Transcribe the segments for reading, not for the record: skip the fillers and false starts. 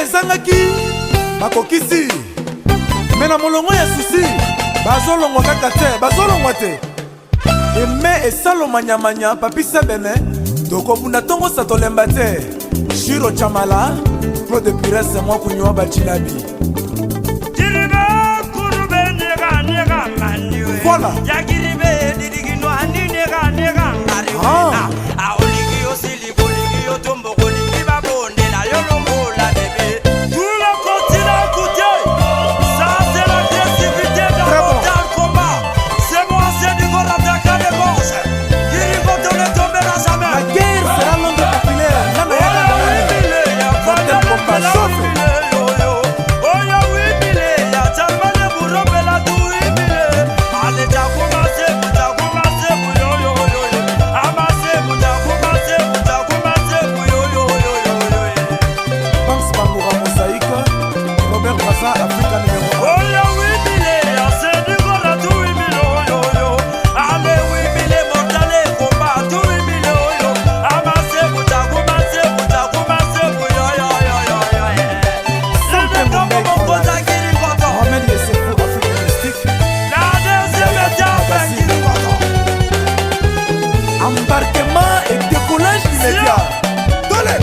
Ezangaki bakokisi me na molongo ya susi bazolongwa kaka te, bazolongwa te. Eme esalomanyamanya papi sebene tokobunda ntongo sa tolemba te. Shiro Chamala, Claude Pires mwa kunywa bachilabi. Voilà. Ah. Tout le continent écouté. Ça, c'est l'agressivité dans Très bon. Mortal Kombat. C'est moi, c'est du Gorataka de gorge. Kirikoto ne tombera jamais. La guerre sera longue et populaire. Nana yaka na nani? Mortal Kombat, chauffe. Banks Bangoura Mosaïque, Robert Brazza, Africa numéro 1. Mohamed Yessefou, Afrique Mystique. Embarquement et décollage immédiat. Tole!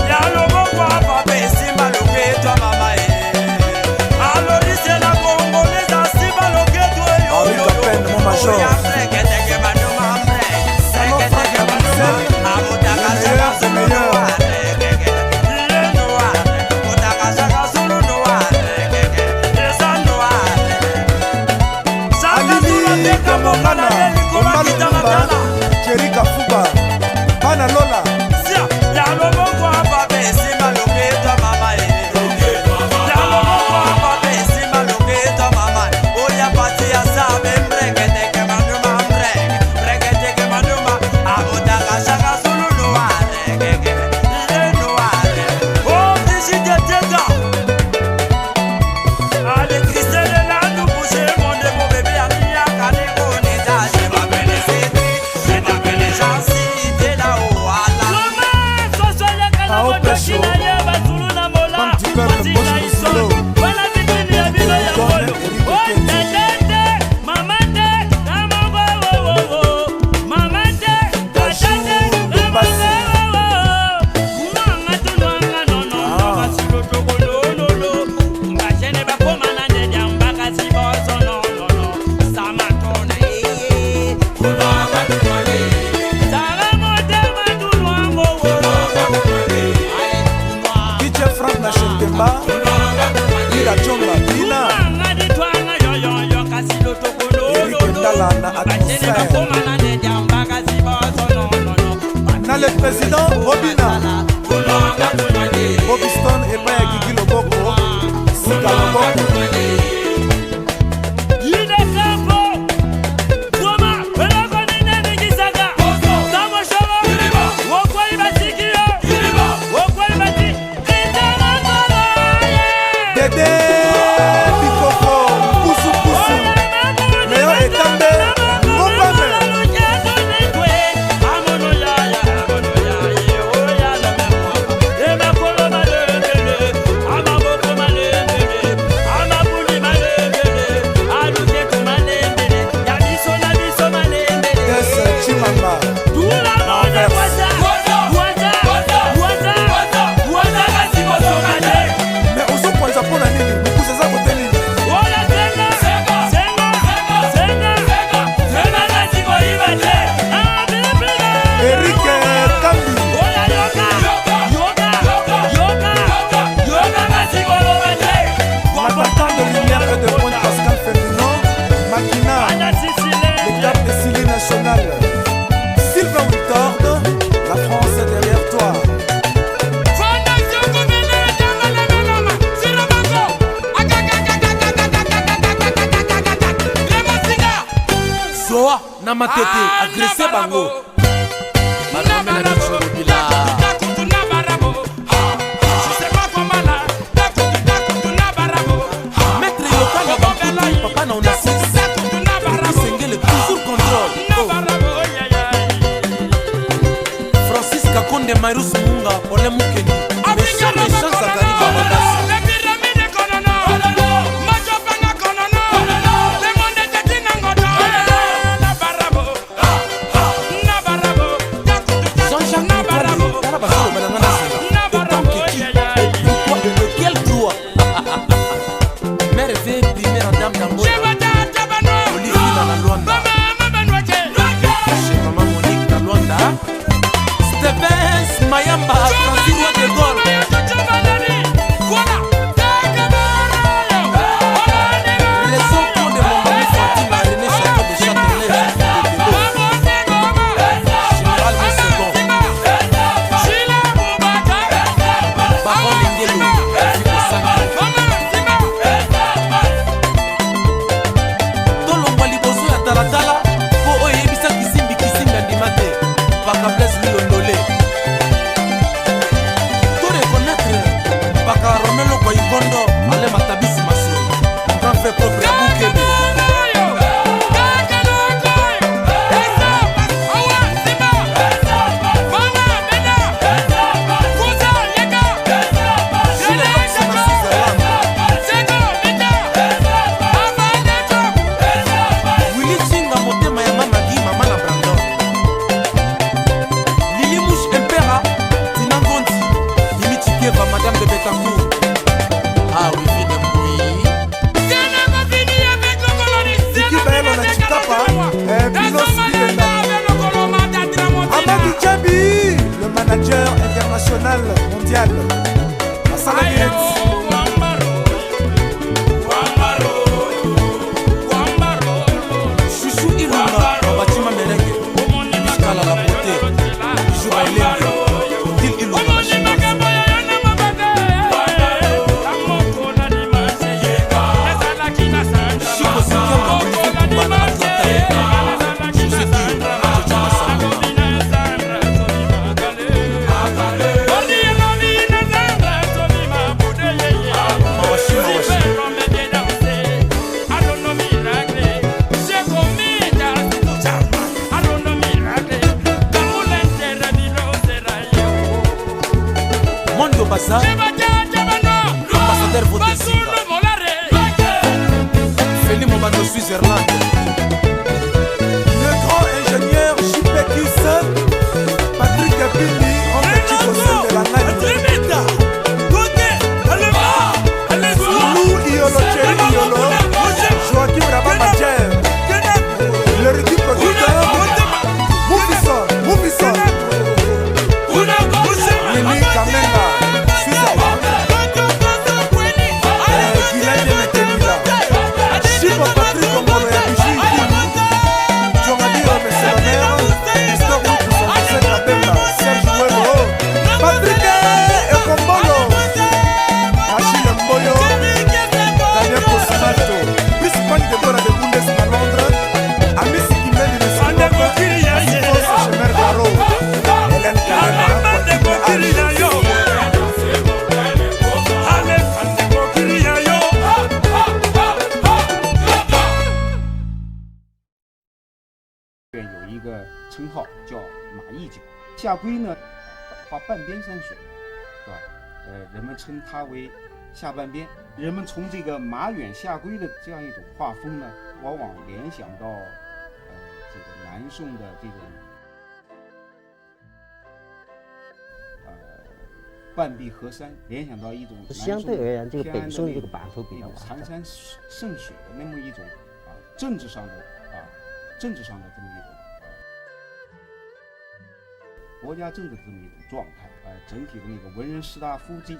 Henri Capin, mon major. Salon Franck à Bruxelles, le meilleur des meilleurs. Alili Kamongana, Omba Lumumba, Thierry Kafuba, Bana Lola. Pao Pesho, Banque du Peuple, Bosch Musilo, Don Eric Okendi. Dachou Bassi. Ah. DJ Frank na Chetemba, Ira Chonga, Bina, Eric Ndala na Atmosphère. Na le président Robina, Bobiston epai ya Gigi Loboko, Sika Loboko. Dede Bikoko, Pusu Pusu, Léon Etambe, Ngopame. Des Chimanga, Mais ozokwanza mpo na nini? Mokusa eza kote nini? Eric Kambi, l'attaquant de lumière et de pointe Pascal Ferdinand, Makina, le cap de Silly National. Sylvain Wiltord, la France est derrière toi. Zoa na Matete agresse bango balomela biso bila. Maître Yokana Bankutu, papa na Onassis, Sengele toujours contrôle. Oh. Francis Kakonde, Marius Munga, Ole Mukeni, Méchant Méchant Zakari Bababasi. Kaka bazoloba na nga nazela etanke qui et pourquoi et de quel droit? Merveille première dame d'Angola, Olivina na Luanda, chez Maman Monique na Luanda, Stevens Mayamba, Francis Roi de Gaulle. Les enfants de mon ami Fatima René Château de Châtenay de Belo. Général Second. Baron Lengelo, Fico Sangi. Tolongwa liboso ya talatala mpo oyo eyebisa kisimbi kisimbi andima te. Paka Blaise Lilondole, to reconnaître Paka Romelo Koikondo, Ale Matabisi Masoi, grand frère propre ya Bukebe. Jules Rox na Switzerland, Willy Chinga, motema ya Mama Gi, mama na Brandon, Lili Mouche Impera, Tina Ngondi, Mimi Chikeva, Madame de Betancourt. Ah oui, Vine Mbui. Diki Bayelo na Chikapa, eh, Binos Bilenda. Amadou Djabi, le manager international mondial. Asalaki hit. Chouchou Ilunga, Batima Merengue, Mishkala la beauté, Bijou Bailenge, Odile Ilunga la chinoise. Chico Sikiamba, Olivier Kumba na Atlanta, José Dio, Jojo Masamba. Mawashi Mawashi. Mondo Bazar, ambassadeur Votesinga, Feli Mobando Switzerland. Le grand ingénieur JP Kiss, Patrick Pili, oncle Chico de la Nani. Lou Iolo Thierry Iolo, Joachim Rabat Madjer, le Ricky producteur, Moufisson, Moufisson, Mimi Kamenga, Switzerland, Guylaine Metemila, Chico Patrick Ongolo ya Bijou Ikulu, Djongadio Monsieur le maire, Nestor Mukusa, José Kabemba, Serge Welo, Patrick Ekombolo, Achille Mboyo, Daniel Cosimato, Brice Pan Debora de Bundes na Londres, Amisi Kimeli Messinoko, Asifos Chemer Garo, Hélène Kalema, Kwati H. 有一个称号叫马一角。夏圭呢，画半边山水，是吧？人们称他为下半边。人们从这个马远夏圭的这样一种画风呢，往往联想到这个南宋的这种呃半壁河山，联想到一种南相宋对而言，这个偏安北宋的那种这个版图比那较完整。种长山胜水的那么一种啊政治上的啊政治上的这么一种国家政治的这么一种状态，整体的那个文人士大夫这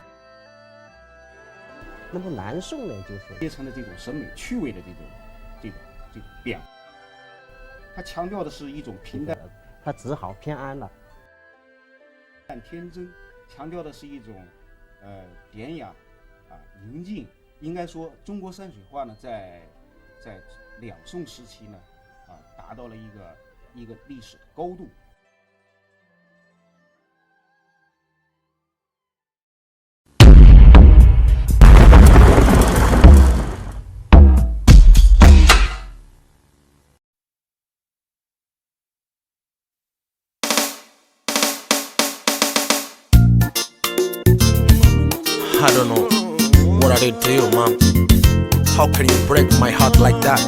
那么南宋呢，就是阶层的这种审美趣味的这种变化，他强调的是一种平淡他只好偏安了。天真，强调的是一种典雅啊宁静。应该说，中国山水画呢，在两宋时期呢，啊，达到了一个历史的高度。 I don't know what I did to you, mom. How can you break my heart like that?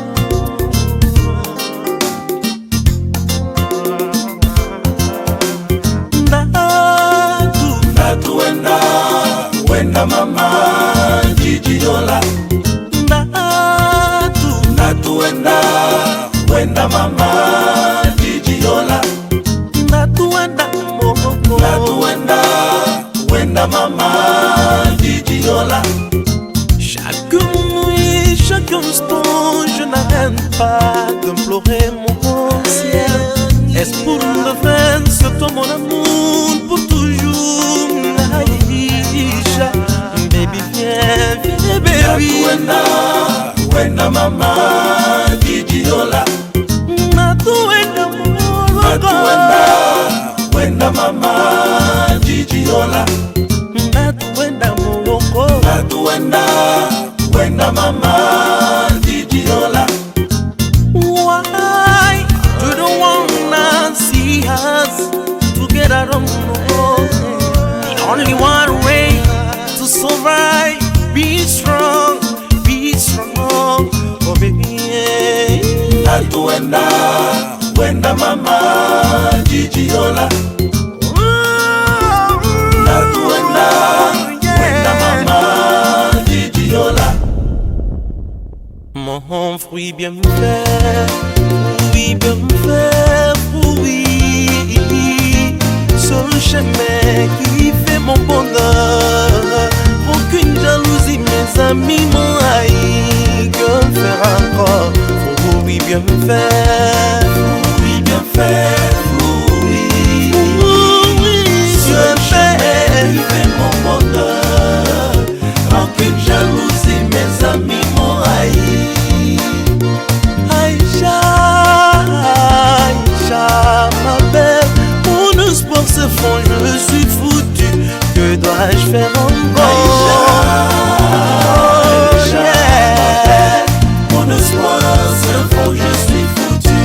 Wenda mama Gigi Yola. Natu Natu wenda, wenda mama Gigi Yola. Natu wenda moko. Natu wenda, wenda mama Gigi Yola. Chaque nuit, chaque instant, je n'arrête pas d'implorer mon ciel. Est-ce pour le vrai, c'est toi mon amour, pour toujours, Aïcha. Baby, viens, viens, baby. Wenda, wenda mama Gigi Yola. Natu wenda Natu wenda, wenda mama Gigi Yola. Natu wenda moloko. Natu wenda, wenda mama Gigi Yola. Why you don't wanna see us together? No more. The only one way to survive, be strong, be strong, oh baby. Yeah. Natu wenda, wenda mama Gigi Yola. Natu wenda, wenda mama Gigi Yola. Mon fruit bien fait, oui bien fait, oui. Seul chemin qui fait mon bonheur. Aucune jalousie, mes amis m'ont haï. Que faire encore? Oui bien fait, oui bien fait, oui. Oui, Seul chemin qui fait mon bonheur. Aucune jalousie, mes amis m'ont haï. Aïcha, Aïcha, ma belle, mon espoir se fond, je suis foutu. Que dois-je faire encore? Aïcha, Oh, ma yeah. belle, mon espoir se fond, je suis foutu.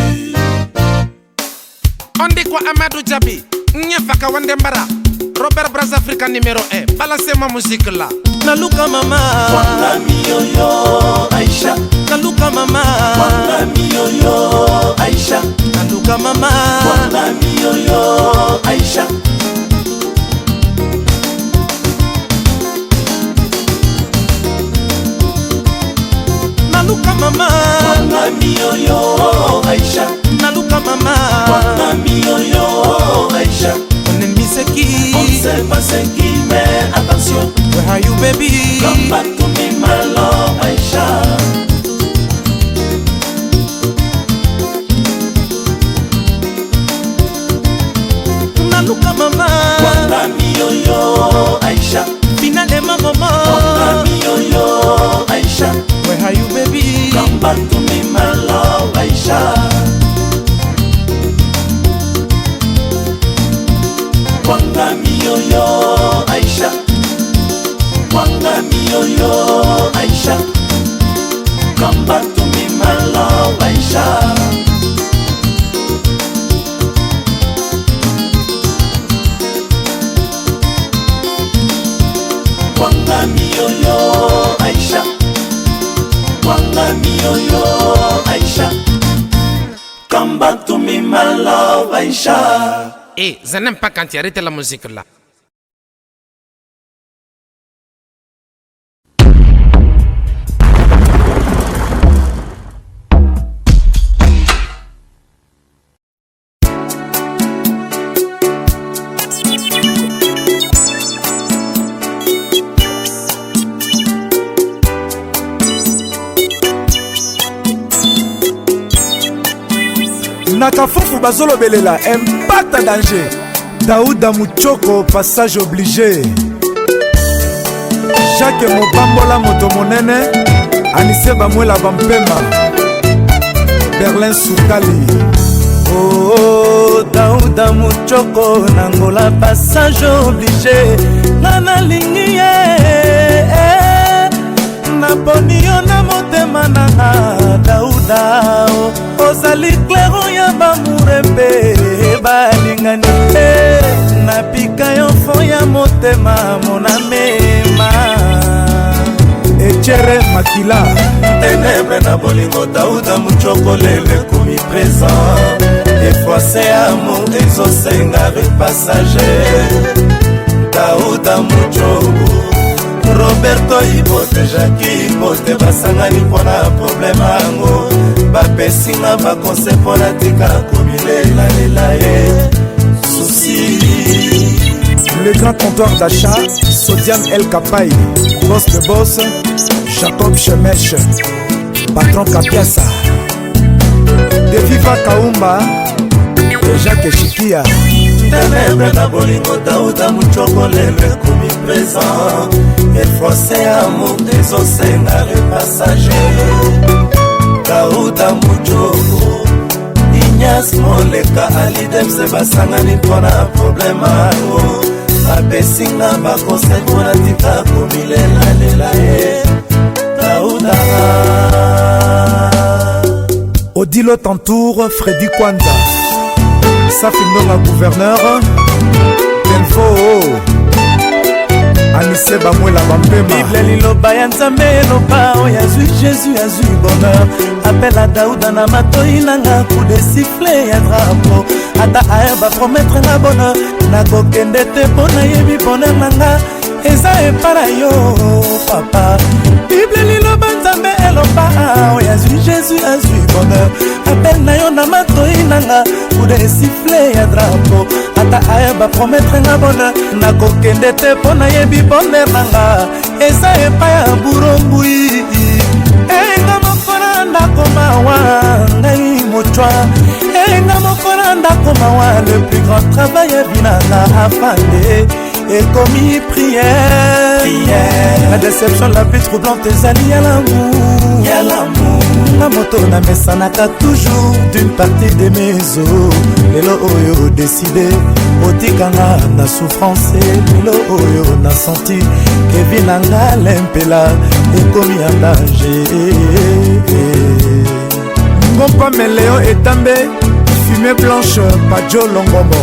On dit quoi Amadou Diaby, Nyefaka Wandembara, Robert Brazzafrica numéro 1. Balancez ma musique là. Naluka mama, Mami yo Aïcha, naluka mama, mami yo Aïcha, naluka mama. mami yo Aïcha. Naluka mama, Mami yo Aïcha, naluka mama. mami yo Aïcha. Mon ennemi c'est qui? On ne sait pas c'est qui, mais attention. Where are you baby? Come back to me, my love, Aïcha. Naluka mama, Mami yo Aïcha, finalement maman. mami yo Aïcha. Where are you baby? Come back to me, my love, Aïcha. Kwanga miyoyo, Aïcha. Kwanga miyoyo, Aïcha. Come back to me, my love, Aïcha. Kwanga miyoyo, Aïcha. Kwanga miyoyo, Aïcha. Come back to me, my love, Aïcha. Eh, je n'aime pas quand tu arrêtes la musique là. Na kafufu bazolobelela impact danger. Daouda Muchoko, passage obligé. Jacques Mopambola moto monene, Anise Bamwela Bampema, Berlin Sukali. Oh, oh, Daouda Muchoko, nangola passage obligé. Nga nalingi ye, naponi yo na motema nanga. Daouda, oh, ozali clairon ya bamurembe balingani. Napika yo fond ya motema monamema. Echere Makila. Ténèbre na bolingo, Dauda Muchoko lelo ekomi présent. Efroise amour ezosenga repassage. Dauda Muchoko, te basangani mpona probleme yango bapesinga bakonse mpona tika komilelalela ye susi. Le grand comptoir d'achat, Sodiam El Kapai, boss de boss, Jacob Shemesh, patron Kapiasa, De Viva Kaumba, et Jacques Chikia. Tenebre na bolingo Dauda Muchoko lelo ekomi présent efroise amour ezosenga repassage. Dauda Muchoko, Ignace Moleka, Alidemse basangani mpona probleme yango bapesinga bakonseil mpona tika komilelalela ye Dauda. Odilo Tantour, Freddy Kwanza, Safi Ndonga gouverneur, Delvo, Anise Bamwela Bampema. Bible liloba ya Nzambe eloba oyo azwi Jésus azwi bonheur. Appel Dauda na matoi nanga, coup de sifflet ya drapeau. Ata air bapromettre nga bonheur, nakokende te mpo nayebi bonheur na nga eza epa na yo papa. Bible liloba Nzambe eloba oyo azwi Jésus azwi bonheur. Appel na yo na matoi nanga, coup de sifflet ya drapeau. Ata air bapromettre nga bonheur, nakokende te mpo nayebi bonheur na nga eza epai ya burombui. Enga moko na ndako mawa, ngai motwa enga moko na ndako mawa. Le plus grand travail ya vie na nga afande ekomi prière. La déception la plus troublante ezali ya l'amour, ya l'amour. Nga moto namesanaka toujours d'une partie de mes os, lelo oyo décide otikanga na souffrance. Lelo oyo nasenti que vie na nga lempela ekomi ya danger. Ngompa Meleo Etambe, Fumée Blanche, Pajo Longombo,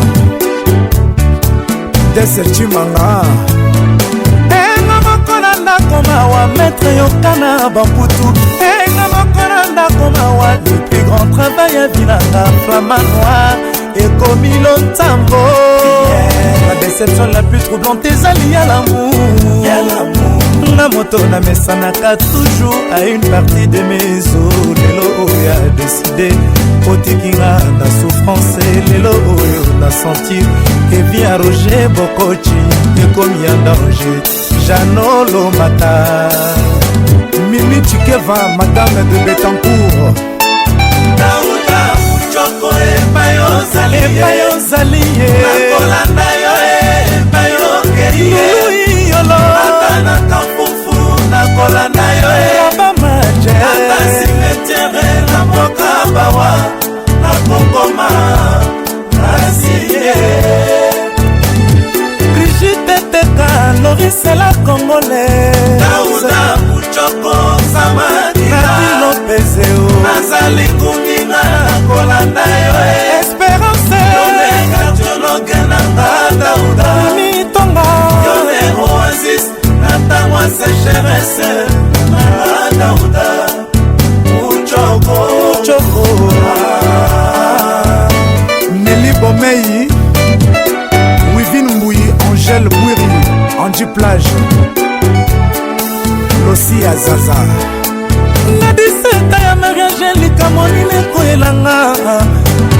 Dese Chimanga. Enga moko na ndako mawa, maître yokana bamputu. Enga moko na ndako mawa, le plus grand travail ya vie na nga flamme noire ekomi lontambo. La déception la plus troublante ezali ya l'amour, ya l'amour. Nga moto namesanaka toujours à une partie de mes os, lelo oyo adécidé otiki nga na souffrance. Lelo oyo nasentir que vie ya Roger Bokochi ekomi ya danger. Janolomata. Mimi Chikeva, Madame de Betancourt. Dauda Muchoko, epai ozali, epai ozali ye, nakolanda yo epai okei ye. Lulu yolo. Ata na Kamfufu nakolanda yo e. Abamaje. Ata cimetière na mboka bawa nakokoma nasiye. Brigitte Teka, Lorisela congolais. Dauda Muchoko, Samadika. Nati Lopezeo. Nazali ngunginga nakolanda yo e. Espérance. Yone cardiologue nanga Dauda. Mitonga. Yone oasis na ntango ya sécheresse na Dauda Muchoko. Choko. Nelly Bomei, Wivine Mbouyi, Angèle Bouiri, Angie Plage, Lossi Azaza. Na 17 ya mariage, likambo nini ekoyelanga?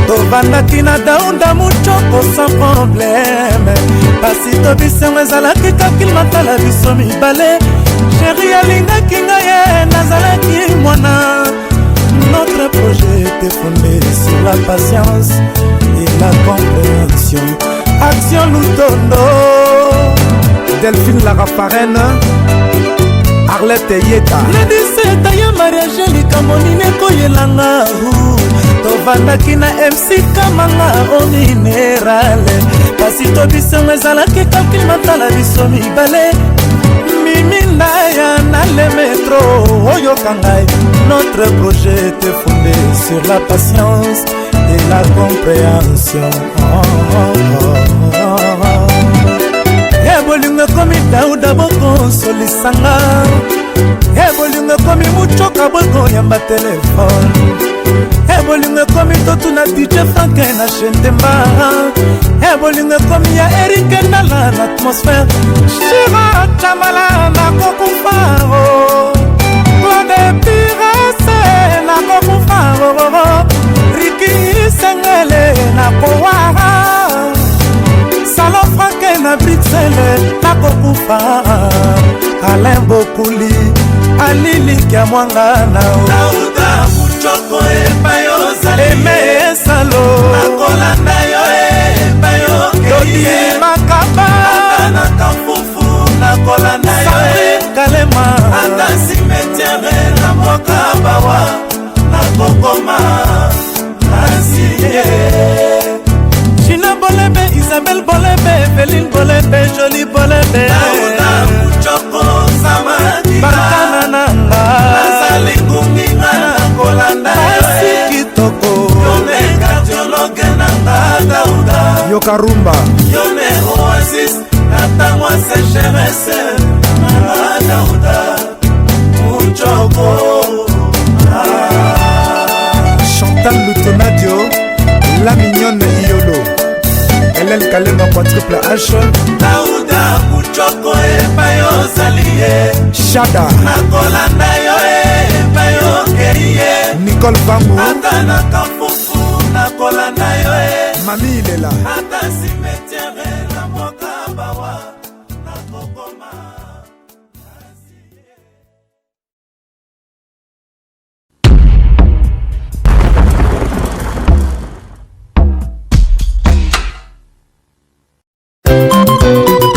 Tovandaki na Daunda Mucoko sans problème, pasi to bisengo ezalaki kakili matala biso mibale. Chéri alingaki ngai ye, nazalaki mwana. Notre projet était fondé sur la patience et la compréhension. Action Lutondo. Delphine Larafarenne, Arlette Yeta. Na 17 ya mariage, likambo nini ekoyelanga? Tovandaki na MC Kamanga o minerale, kasi to bisengo ezalaki calcul matala biso mibale. Mimi Ndaya na le métro oyoka ngai. Notre projet était fondé sur la patience et la compréhension. Oh. E bolingo ekomi Dauda bokosolisanga, e bolingo ekomi Mucoka bokoyamba telefone, e bolingo ekomi totuna DJ Franke na Chentemba, e bolingo ekomi ya Erike Ndala na atmosphère. Shira Chamala, nakokufa o. Kengele nakowa Salon Franke na Bruxelles nakokufa Alain Bokuli alilikia mwanga na Dauda Muchoko epai ozali Eme Esalo nakolanda yo epai okei Dodi Makaba ata na Kafufu nakolanda yo Sandrine Kalema ata cimetière na mboka bawa nakokoma nasiye Gina Bolebe, Isabelle Bolebe, Eveline Bolebe, Jolie Bolebe Dauda Muchoko Samadika Bakana nanga nazali ngunginga nakolanda yo Basi kitoko yo nde cardiologue nanga Dauda Yoka rumba yo nde oasis na ntango ya sécheresse nanga Dauda Muchoko. Chantal Lutonadio, La Mignonne Iolo, LL Kalema quadruple H, Dauda Muchoko epai ozali ye Shada, nakolanda yo epai okei ye Nicole Vangu, ata na Kafufu nakolanda yo e Mami Ilela, ata cimetière na mboka bawa nakokoma.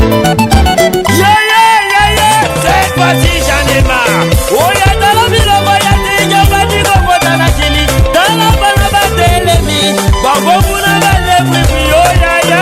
Yeah, yeah, yeah, yeah. Cette fois-ci j'en ai marre. Oya tala biloko ya tinyo bandi kokota na kili. Tala bana batelemi. Bango kuna balebwibwi oya ya.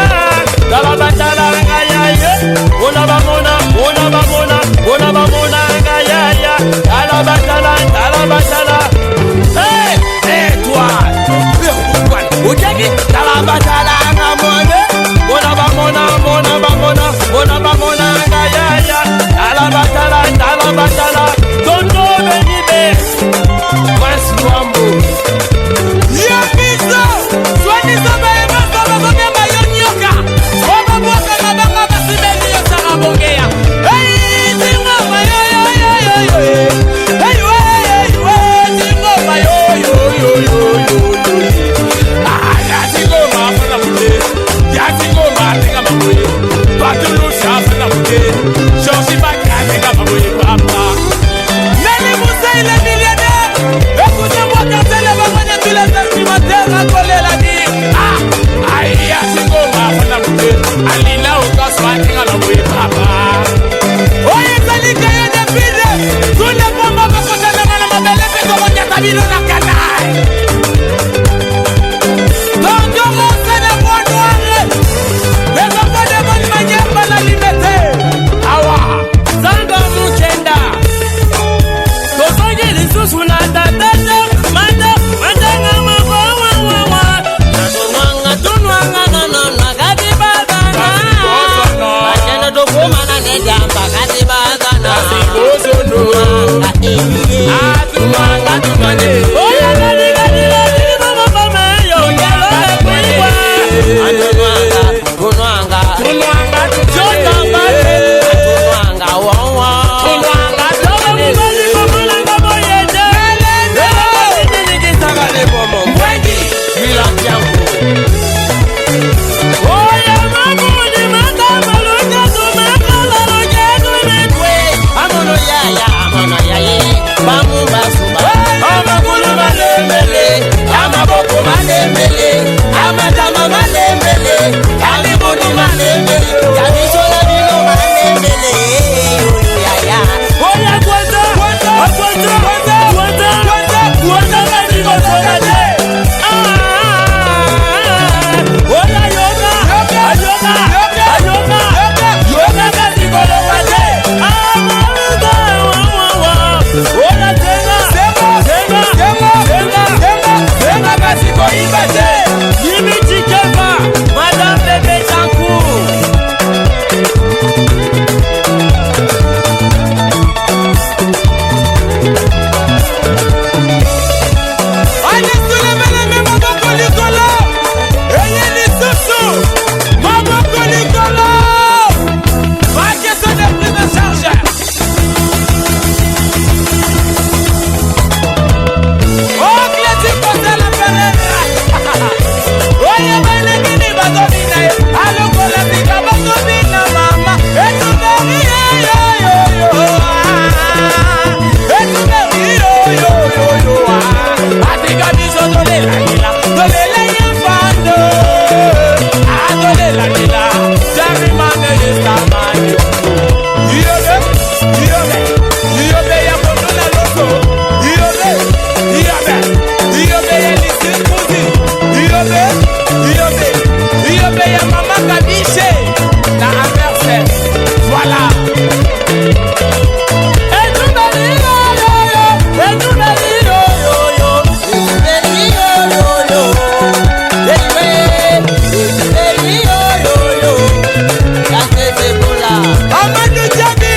Amadou Diaby,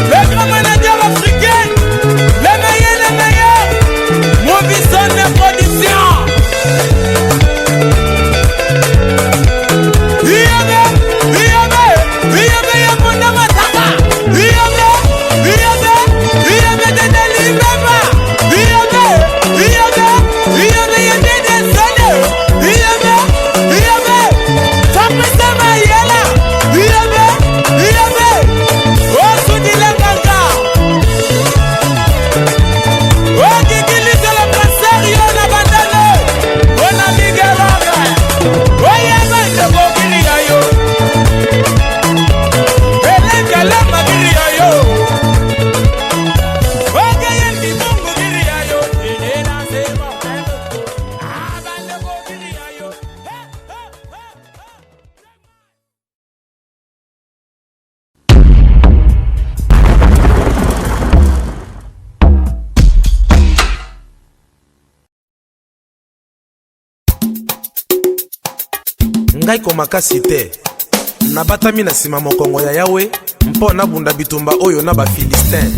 le grand manager africain, le meilleur, le meilleur, Movison de production. Iyabe, iyabe, iyabe ya Munda Mataka. Iyabe, iyabe, iyabe Dede Libeba. Iyabe, iyabe, iyabe ya Dede Sene. Iyabe, iyabe, Fabrice Mayela. Iyabe, iyabe, Osudile Kaka. Okikilisa le pasteur yo na bandane. Ona Miguel Oyeba ndeko kili ya yo. Elekele makili ya yo. Okeye kibungu kili ya yo. Elela sema pendo. Abandeko kili ya yo. Ngai komakasi te, nabatami na nsima mokongo ya Yawe mpo nabunda bitumba oyo na Bafilistin.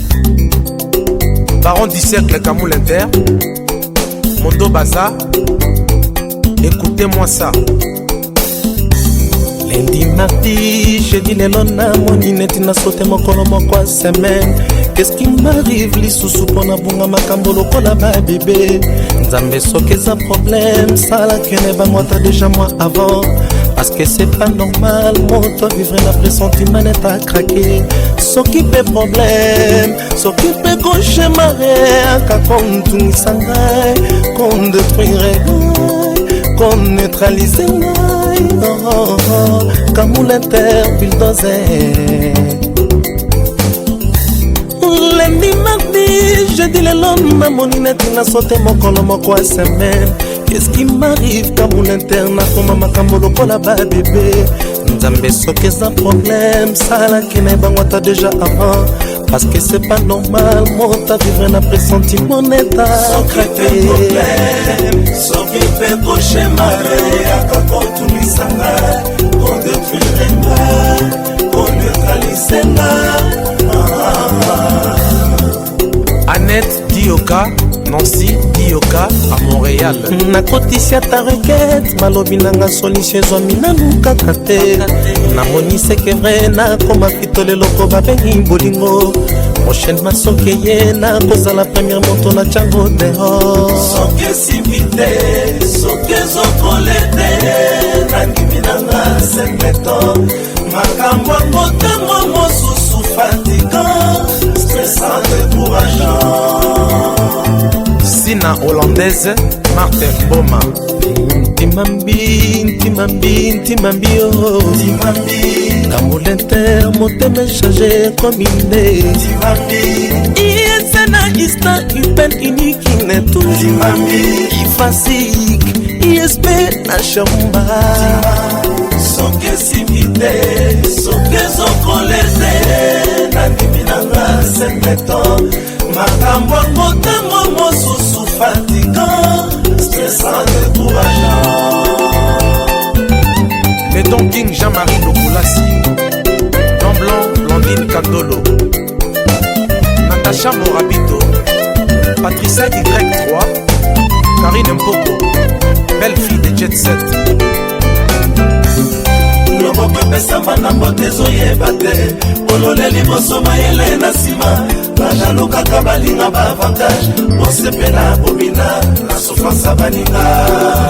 Baron du siècle Kamul Inter, Mondo Baza, écoutez-moi ça. Lundi, mardi, jeudi, lelo namoni neti nasote mokolo moko ya semaine. Qu'est-ce qui m'arrive lisusu mpo nabunga makambo lokola babebe? Nzambe, soki eza problème, salaki ne bango ata déjà moi avant, parce que c'est pas normal moto vivre na pressentiment net a craqué. Soki mpe problème, soki mpe cauchemar aka kontungisa ngai, kondétruire ngai, koneutralize ngai, oh, oh, oh. Kamula Inter, bulldozer. Lundi, mardi, jeudi, lelo namoni neti nasote mokolo moko ya semaine. Qu'est-ce qui m'arrive, Kamula Inter? Nakoma makambo lokola babebe. Nzambe, soki eza problème, salaki na ebango ata déjà avant, parce que c'est pas normal moto avivre na pressentiment neta. Soki mpe cauchemar eyaka kotungisa ngai, kodétruire ngai, koneutralize ngai. Annette Dioka, Nancy Dioka à Montréal. Nakotisi ata requête, balobi nanga solution ezwami nanu kaka te. Namoni seke vrai, nakoma fitole eloko babengi bolingo. Prochainement soki ye, nakozala première moto na tiango dehors. Soki esimbi te, soki ezokole te, nandimi nanga sengleto makambo yango ntango mosusu fatigant, stressant, décourageant. Sina Hollandaise, Martin Boma. Ntimambi, ntimambi, ntimambi o Kamula Inter, motema echange komi nde ISN na Ista Upen Unikine tu Ifasik ISP na Shamba. Soki esimbi te, soki ezokole te, nandimi nanga sengleto makambo yango ntango mosusu fatigant, stressant, décourageant. Le Don King Jean-Marie Lokulasi, Don Blanc Blandine Kandolo, Natacha Morabito, Patricia Y3, Karine Mpoko, belle fille de Jet 7. Loboko epesama na mbote ezoyeba te, bolole liboso, mayele na nsima. Bajaloux kaka balinga baavantage, bosepela, bobina na souffrance ya baninga.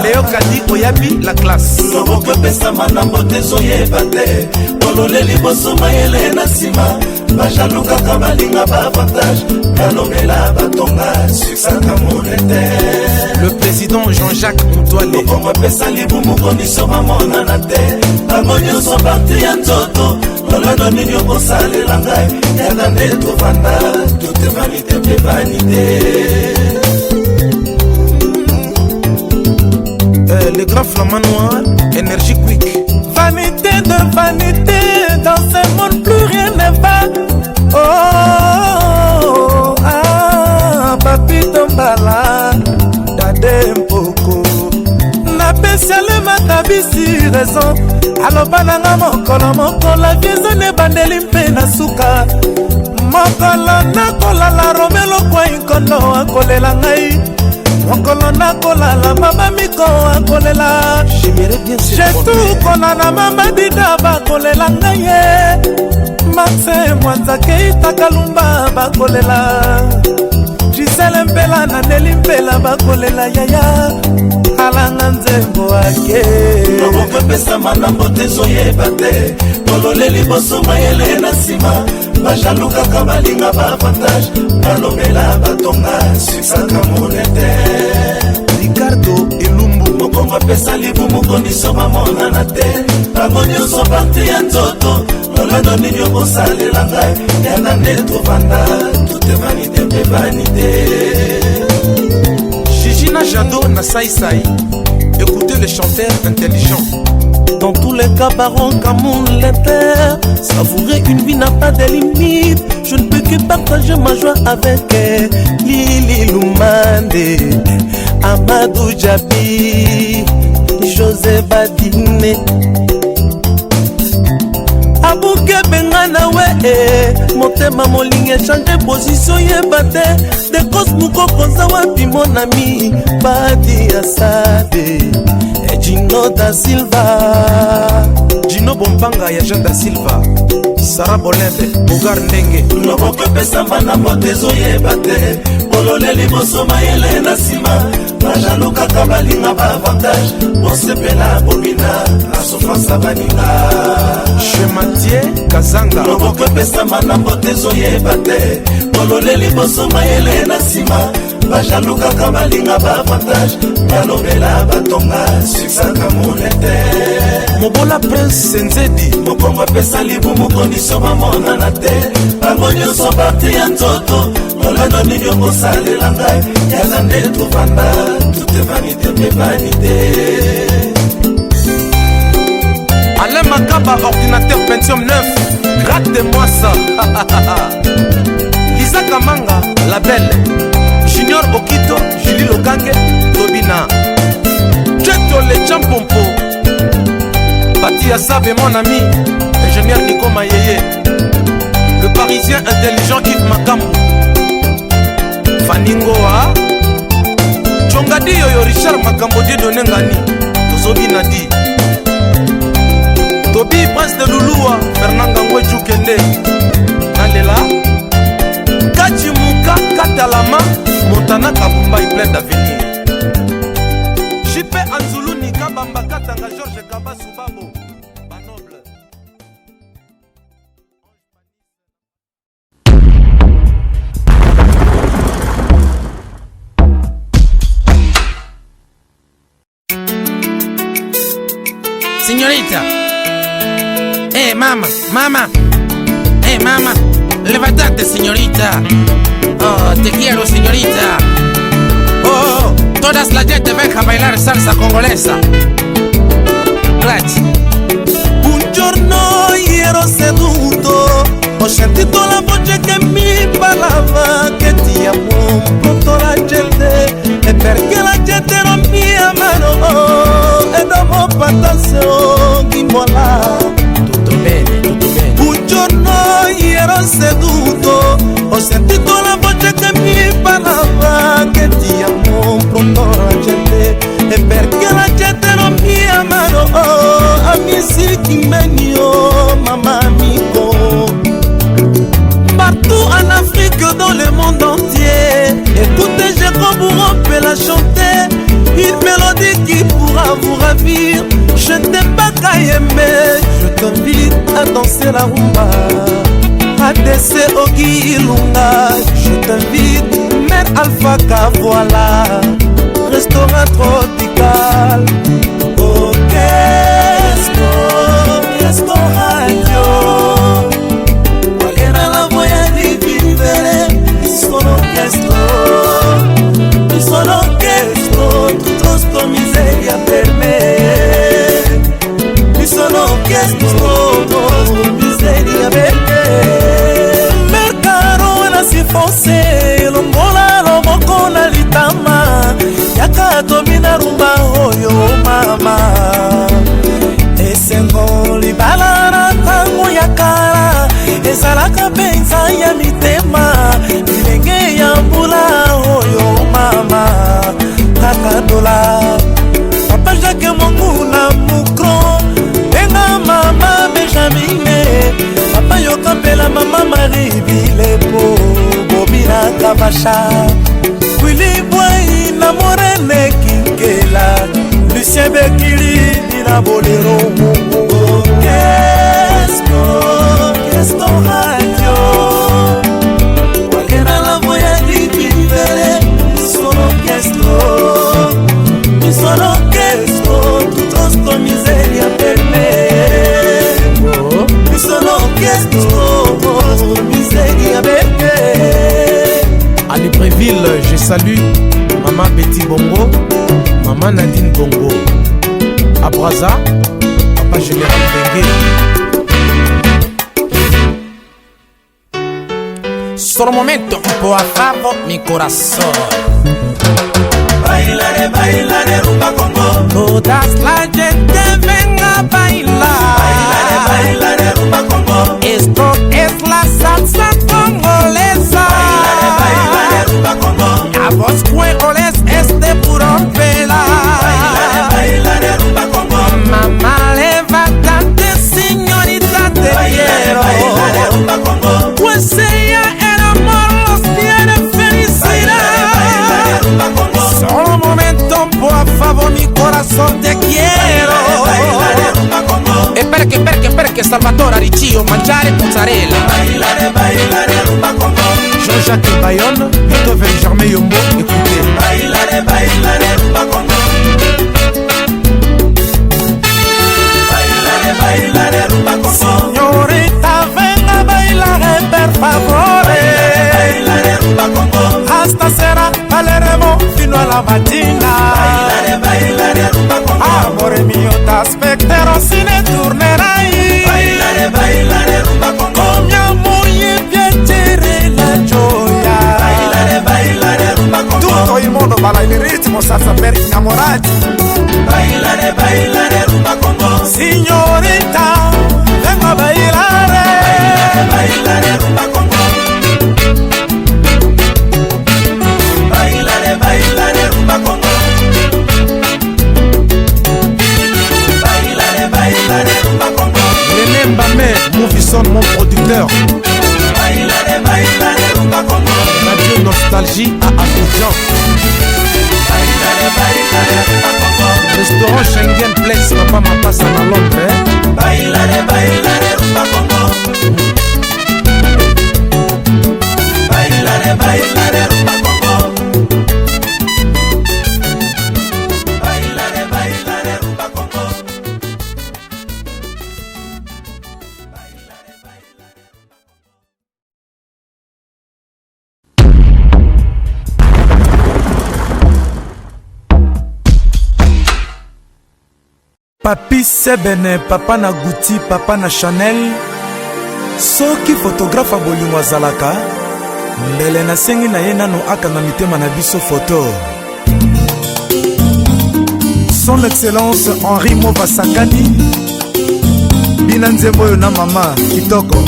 Léo Kadi Oyabi, la classe. Loboko epesama na mbote ezoyeba te, bolole liboso, mayele na nsima. Bajaloux kaka balinga baavantage, balobela, batonga succès kamole te. Le président Jean-Jacques Moutouale. Lokongo epesa libumu, condition bamonana te, bango nyonso partie ya nzoto. Lolendo nini okosalela ngai? Yaka nde tovanda, toute vanité mpe vanité. Le grand flamand noir, énergie quick. Vanité de vanité, dans ce monde plus rien ne va. Oh, ah, Papito Mbala, Dade Mpoko. Napesi alemaka bisi raison, aloba nanga mokolo moko la vie eza ne. Ebandeli mpe na suka. Mokolo nakolala Romelo Kwai Nkondo akolela ngai. Mokolo nakolala mama Miko akolela. Jetu kolala mama Dida bakolela ngai ye. Maxe Mwanza Keita Kalumba bakolela. Gisele Mpela na Neli Mpela bakolela yaya. Alanga nzembo ake. Loboko epesama na mbote ezoyeba te. Bolole liboso mayele na nsima. Bajalu kaka balinga ba avantage. Balobela batonga suksaka mone te. Ricardo Elumbu. Mokongo apesa libumu kondiso bamonana te. Bango nyonso parti ya nzoto. Lolendo nini okosalela ngai. Yana nde tovanda. Toute vanité mpe vanité. Gigina Jado na Sai Sai. Écoutez le chanteur intelligent. Dans tous les cas, baron Cameroun, l'inter. Savourer une vie n'a pas de limite. Je ne peux que partager ma joie avec elle. Lili Lumande, Amadou Djabi, José Badine. Abuke bengana we eh. Motema molingi echange position yeba te. Dekos mukoko oza wapi mon ami Badi Asade Gino da Silva. Gino Bompanga ya Jean da Silva. Sarah Bolembe, Bogar Ndenge. Loboko epesama na mbote ezoyeba te. Bolole liboso mayele na nsima. Bajalu kaka balinga ba avantage. Bosepela bobina na souffrance ya baninga. Chez Mathieu Kazanga. Loboko epesama na mbote ezoyeba te. Bolole liboso mayele na nsima. Bajalu kaka balinga ba avantage. Balobela batonga suksaka mone te. Mobola Prince Senzedi. Mokongo apesa libumu kondiso bamonana te. Bango nyonso parti ya nzoto. Lolendo nini okosalela ngai. Yana nde tovanda. Toute vanité mpe vanité. Alain Makaba, ordinateur Pentium 9. Gratte-moi ça. Lisa Kamanga, la belle. Junior Okito, Julie Lokange, Tobina. Tcheto le Champompo. Bati Asave, mon ami. Ingénieur Nico Mayeye. Le parisien intelligent Yves Makambo. Faningoa. Chongadi Yoyo Richard Makambo Dieudonné Ngani. Tozobi Nadi. Tobi Prince de Lulua, Fernand Gangwe Djoukende. Nalela. Kachimuka Katalama, Montana Kabumba, il plein d'avenir. JP Anzuluni, Kabamba Katanga, Georges Kabasu Babo. Banoble. Señorita. Mama, mama. Mama. Levántate, señorita. Oh, te quiero, señorita. Oh, oh, todas las gente venga a bailar salsa congolesa. Grazie. Un giorno ero seduto, ho sentito la voce che mi parlava che ti amo, pronto la gente, e perché la gente non mi amano, e dopo patassio chi mola. Tutto bene, tutto bene. Un giorno ero seduto, ho sentito la voce che mi parlava che ti amo, pronto la gente, e perché la gente non mi amano, amici Kimenio, mamma amico. Partout en Afrique, dans le monde entier, écoutez Jérôme Bourreau peut la chanter, une mélodie qui pourra vous ravir. Je t'aime pas Kayembe, je t'invite à danser la rumba. ADC Ogi Ilunga, je t'invite, Mère Alpha Kavoila, restaurant tropical. Oh, qu'est-ce que radio? Qual era la voglia di vivere? Mi sono chiesto, mi sono chiesto, tutto sto miseria per me. Mi sono chiesto, sto miseria per me. Mercaro na si fonce, longola loboko na litama, yaka tobina rumba. Bozalaka mpenza ya mitema bilenge ya mbula oyo mama kaka dola. Papa Jacques Monguna Mukron, benga mama Benjamine, papa yoka mpela mama Marie Bilepo, Bobina Kabasha, Willy Bwai na Morene Kinkela, Lucien Bekili na Bolero. Qu'est-ce qu'est-ce radio Qual era la voglia di vivere? Mi sono chiesto, mi sono chiesto tutto sto miseria per me. Mi sono chiesto sto miseria per me. À Libreville, je salue Maman Betty Bongo, Maman Nadine Bongo. À Brazza, Papa Général Bengue. Solo un momento, por favor, mi corazón. Bailare, bailare, rumba Congo. Todas la gente venga a bailar. Bailare, bailare, rumba Congo. Esto es la salsa congolesa. Bailare, bailare, rumba Congo. A vos cuejoles este puro pela. Bailare, bailare, rumba Congo. Mamá, levántate, señorita, te Bailare, quiero. bailare, rumba Congo. Pues ella el amor los tiene felicidad. Bailare, rumba Congo. Solo un momento, por favor, mi corazón te quiero. Bailare, rumba Congo. E perché, perché, perché Salvatore Riccio mangiare mozzarella. Bailare, bailare, rumba Congo. Jean-Jacques Bayonne, Beethoven Germain Yombo, écoutez. Bailare, bailare, rumba Congo. Bailare, bailare, rumba Congo. Signorita, venga a bailar per favore. Bailare, rumba Congo. Hasta sera balleremo fino alla mattina. Bailare, bailare, rumba Congo. Amore mio, t'aspetterò se ne tornerai. Bailare, bailare, rumba Congo. Con mia moglie piacere la gioia. Bailare, bailare, rumba Congo. Tutto il mondo balla il ritmo salsa per innamorati. Bailare, bailare, rumba Congo. Signorita, venga a bailare. Bailare, rumba Congo. Bailare, bailare, rumba Congo. Bailare, bailare, rumba Congo. René Mbamé, Movison, mon producteur. Bailare, bailare, rumba Congo. Radio Nostalgie à Abidjan. Bailare, bailare, rumba Congo. Restaurant Schengen Place, Papa Mapassa à Londres. hein. Bailare, bailare, rumba Congo. Bailare, bailare, rumba Congo. Bailare, bailare, rumba Congo. Papi Sebene, papa na Gucci, papa na Chanel. Soki photographe ya bolingo azalaka, mbele nasengi na ye nano akanga mitema na biso foto. Son Excellence Henri Mova Sakani, bina nzembo oyo na mama kitoko.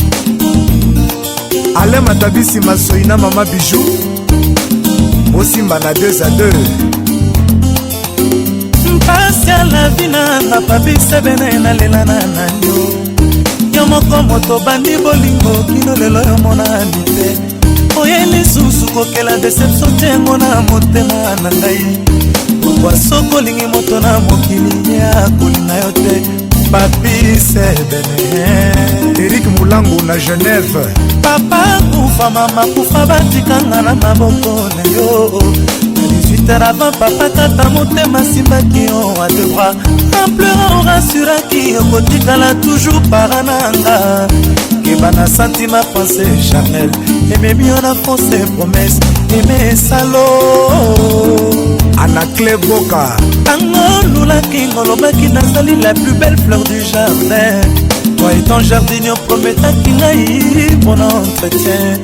Alain Matabisi Masoi na mama Bijou, bosimba na 2 à 2. Mpasi ya lavi nanga Papi Sebene, nalelana na yo. Yo moko moto bandi bolingo kino lelo yo monani te. Oye lisusu kokela deception tiengo na motema na ngai. Pourquoi soki olingi moto na mokili ye akolinga yo te? Papi Sebene, Eric Mulangu na Genève. Papa kufa, mama kufa, batikanga na maboko na yo. Na 18 heures avant papa tata motema asimbaki yo à deux bras. En pleurant orassuraki okotikala toujours para nanga. Keba na sentiment pensée charnel ememi yo na fausse promesse eme esalo. Anaclé Boka. Ntango olulaki ngolobaki nazali la plus belle fleur du jardin. Toi étant jardinier oprometaki ngai mpona entretien.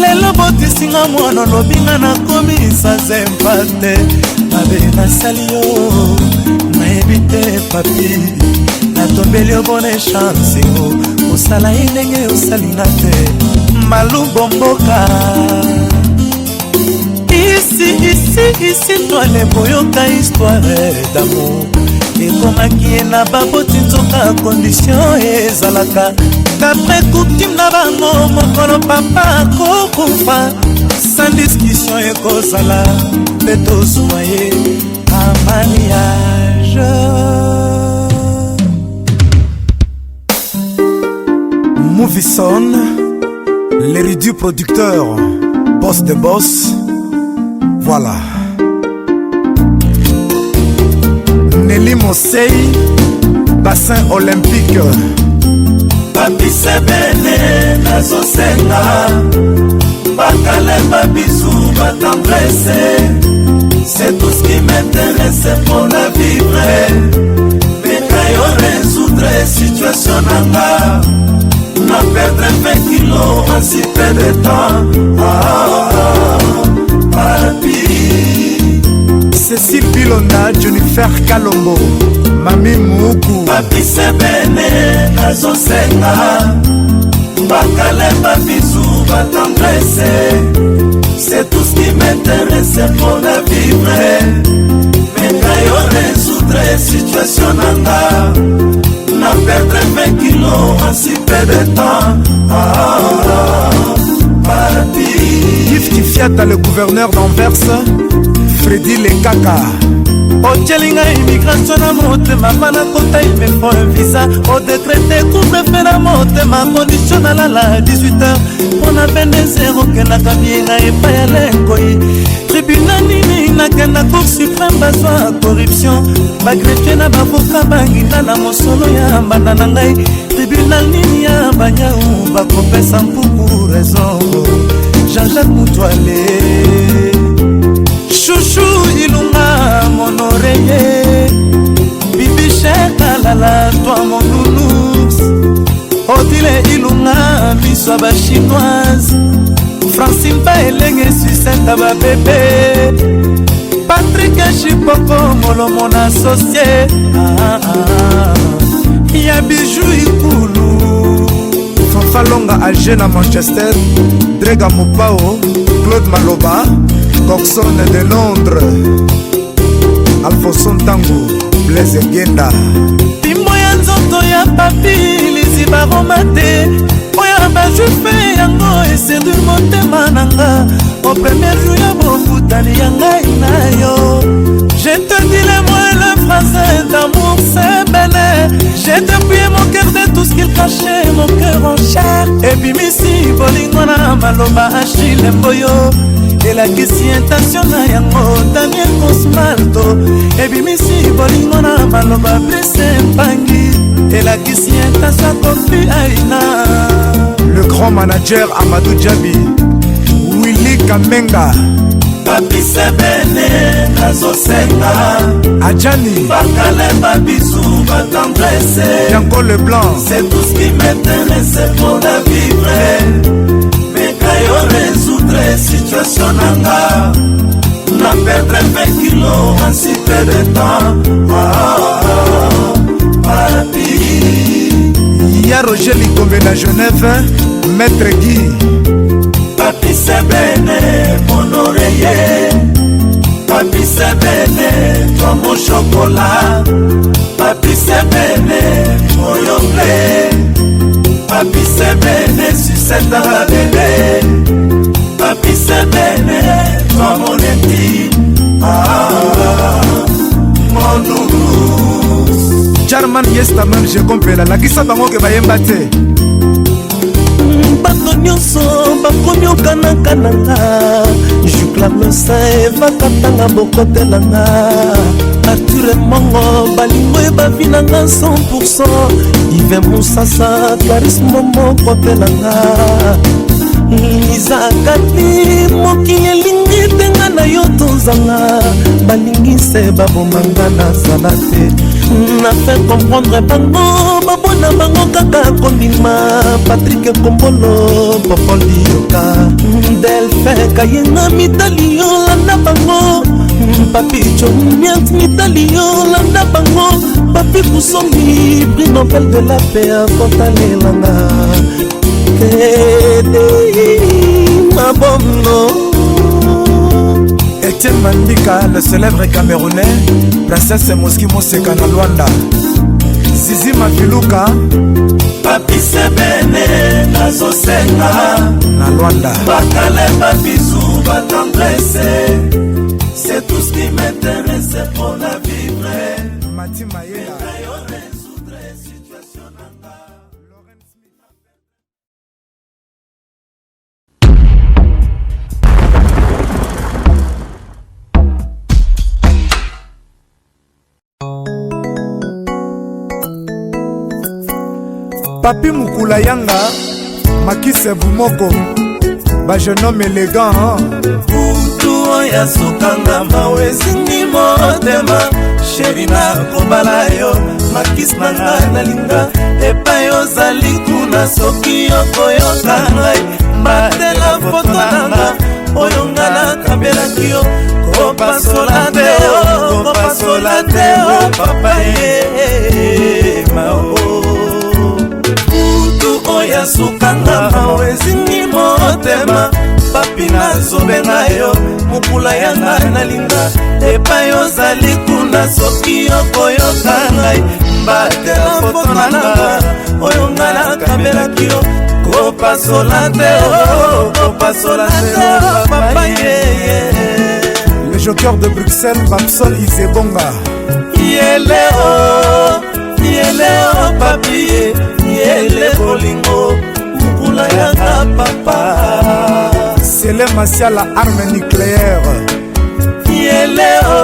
Lelo botisinga mwana olobi nga nakomisa zempa te. Mabe nasali yo nayebi te papi, natombeli yo bonne chance yo. Kosala ye ndenge osalinga te malumbo mboka. Ici, ici, ici, toile boyoka histoire d'amour ekomaki ye na baboti. Nzoka condition ezalaka d'après coutume na bango: mokolo papa akokufa, sans discussion ekozala mpe tozwa ye en mariage. Movison, l'érudit producteur, boss de boss, voilà. Nelly Mosei, bassin olympique. Papi Sebene, nazosenga bakalemba, bisous, batendresse, c'est tout ce qui m'intéresse mpona vivre. Meka yo résoudre situation na nga, na perdre 20 kilo en si peu de temps. Ah, ah, papi. Cécile Bilonda, Jennifer Kalombo, Mami Moukou. Papi Sebene, nazosenga bakalemba, bisous, batendresse, c'est tout ce qui m'intéresse mpona vivre. Meka yo résoudre situation na nga, na perdre 20 kilo en si peu de temps. Ah, ah, papi. Gifty Fiata, le gouverneur d'Anvers, Freddy Lekaka. Otieli ngai immigration na motema, mpa nakota, il me faut un visa. Odécréter couvre-feu na motema, condition nalala 18 heures mpona 22 heures okendaka bienga epai ya lenkoi. Tribunal nini nakenda? Cour suprême bazwa corruption, bagreffier na bavoka banginda na mosolo ya mbanda na ngai. Tribunal nini ya banyau bakopesa mpuku raison? Jean-Jacques Mutwale, Chouchou Ilunga, mon oreiller, Bibi Alala, toi mon nounours, Odile Ilunga, miso ya bachinoise, Francine Baelenge, sucette babebe, Patrik Chipoko, molomo na associe. Ah, ah, ya Bijou Ikulu. Fanfa Longa Alger na Manchester, Drega Mopao, Claude Maloba, Coxon de Londres, Alfonso Ntango, Blaise Genda. Pimbo ya nzoto ya papi liziba roma te, oyo bajuif yango eséduire motema na nga au premier jour ya bokutani ya ngai na yo. Je te dis le mot et le français d'amour, c'est belle. J'ai dépouillé mon cœur de tout ce qu'il cachait, mon cœur en chair. Ebimisi bolingo na maloba Achille Mboyo, elakisi intention na yango Daniel Cosmalto. Ebimisi bolingo na maloba Brise Mpangi, elakisi intention Kofi Aina. Le grand manager Amadou Djabi, Willy Kamenga. Papi Sebene, nazosenga Adjani bakalemba, bisous, batendresse, Bianco Leblanc, c'est tout ce qui m'intéresse mpona vivre. Meka yo résoudre situation na nga, na perdre 20 kilo en si peu de temps. Ah, ah, papi. Ya Roger Likombe na Genève, Maître Guy. Papi Sebene, mon oreiller, Papi Sebene, toi mon chocolat, Papi Sebene, oyo blé, Papi Sebene, sucette à la bébé, Papi Sebene, toi mon intime. Ah, ah, mon nounours. Jarman Yestaman, je compela, lakisa bango ke bayemba te. Bato nyonso bakomi okanaka na nga, juclamesa evakatanga bokotelanga Arthur Emongo, balingo ebavi na nga 100. Ive Musasa, Claris Momo, kotelanga Liza Kati. Mokili elingi te nga na yo tozala, balingi se babomanga nazala te. Na fait comprendre bango, babona bango kaka kondima. Patrik Kombolo, Popol Dioka, Delphin Kayenga, mitali yo, landa bango. Papi Joniant mitali yo landa bango Papi Kusombi prix Nobel de la paix akotalelanga Tete mabono Etienne Mandika, le célèbre Camerounais, princesse Moski Moseka na Luanda. Zizi Mafiluka, Papi Sebene nazosenga na Luanda. Bakalemba bisou ba tendresse, c'est tout ce qui m'intéresse pour la vivre. Mati Mayela. Papi Mukula Yanga, Makise Bumoko, ba jeune homme élégant. Hein? Butu oyo asukanga mawa ezingi motema, sheri nakobala yo, makisi na nga nalinga epai ozali kuna, soki okoyoka ngai mbatela foto na nga oyo nga nakabelaki yo, kopasola te o, kopasola te o papa ye mao. Butu oyo asukanga mawa ezingi motema, papi nazobenga yo, mokula ya nga nalinga epai ozali kuna, soki okoyoka ngai mbatela foto na nga oyo nga nakabelaki yo, kopasola te o, kopasola te o papa ye. Le joker de Bruxelles, Babsol Izebonga. Yeleo, yeleo papi, yele bolingo, mukula yanga papa. Sele Masiala, arme nucléaire. Yeleo,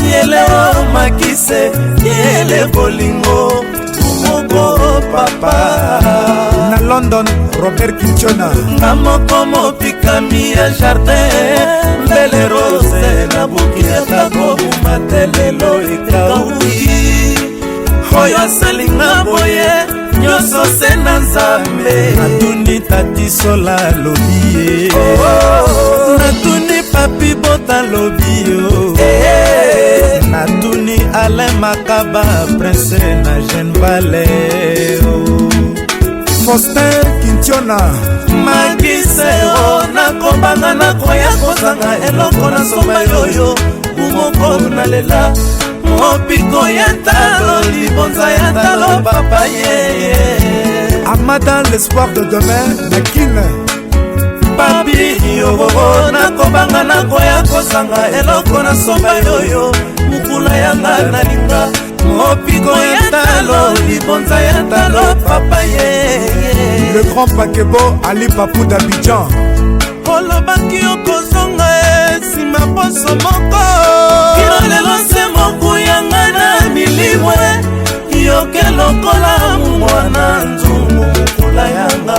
yeleo makise, yele bolingo, moko papa. Na London, Robert Kinchona. Nga moko mopikami ya jardin, mbele rose nabuki ata kobuma te lelo ekauki. Oyo asalinga boye nyonso se na Nzambe. Natuni tati Sola alobi ye, natuni Papi Bota alobi yo, natuni Alain Makaba prince na Jeune Vale. Faustin Kintiona. Makisero nakobanga nakoya kozanga eloko nasomba yoyo bumoko nalela mopiko ya ntalo libonza ya ntalo papa ye. Amada l'espoir de demain na Kin. Papi yo nakobanga nakoya kozanga eloko nasomba yoyo mukula yanga nalinga mopiko ya ntalo libonza ya ntalo papa ye. Le grand Pakebo Ali Papou d'Abidjan. Olobaki okozonga nsima poso moko, kino lelo se moku yanga na milimwe yoke lokola mwana nzungu mokula yanga.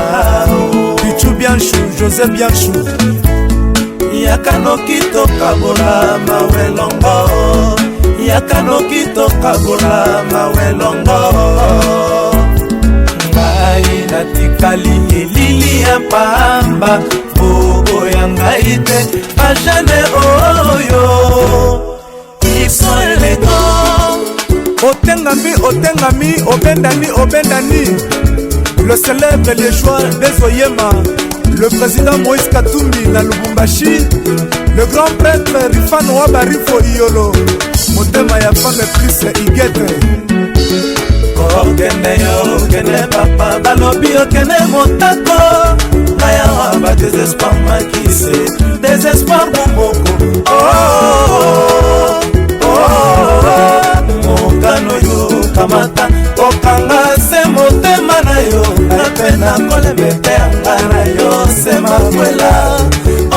Pichu Bianchou, José Bianchou. Yaka noki tokabola mawelongo, yaka noki tokabola mawelongo. Ngai natikali elili ya pamba, bobo ya ngai te bajane oyo iso elego. Otengami, otengami, obendani, obendani. Le célèbre liégeois Dezoyema, le président Moïse Katumbi na Lubumbashi, le grand prêtre Rifan Wabarifo Iyolo, motema ya femme plus Igete. Okende yo okende papa, balobi okende motako, ngai awa ba désespoir makise désespoir bomoko. Oh, oh, oh, mokano yo kamata okanga se motema na yo, ngai mpe nakolembe te yanga na yo se makwela. Oh,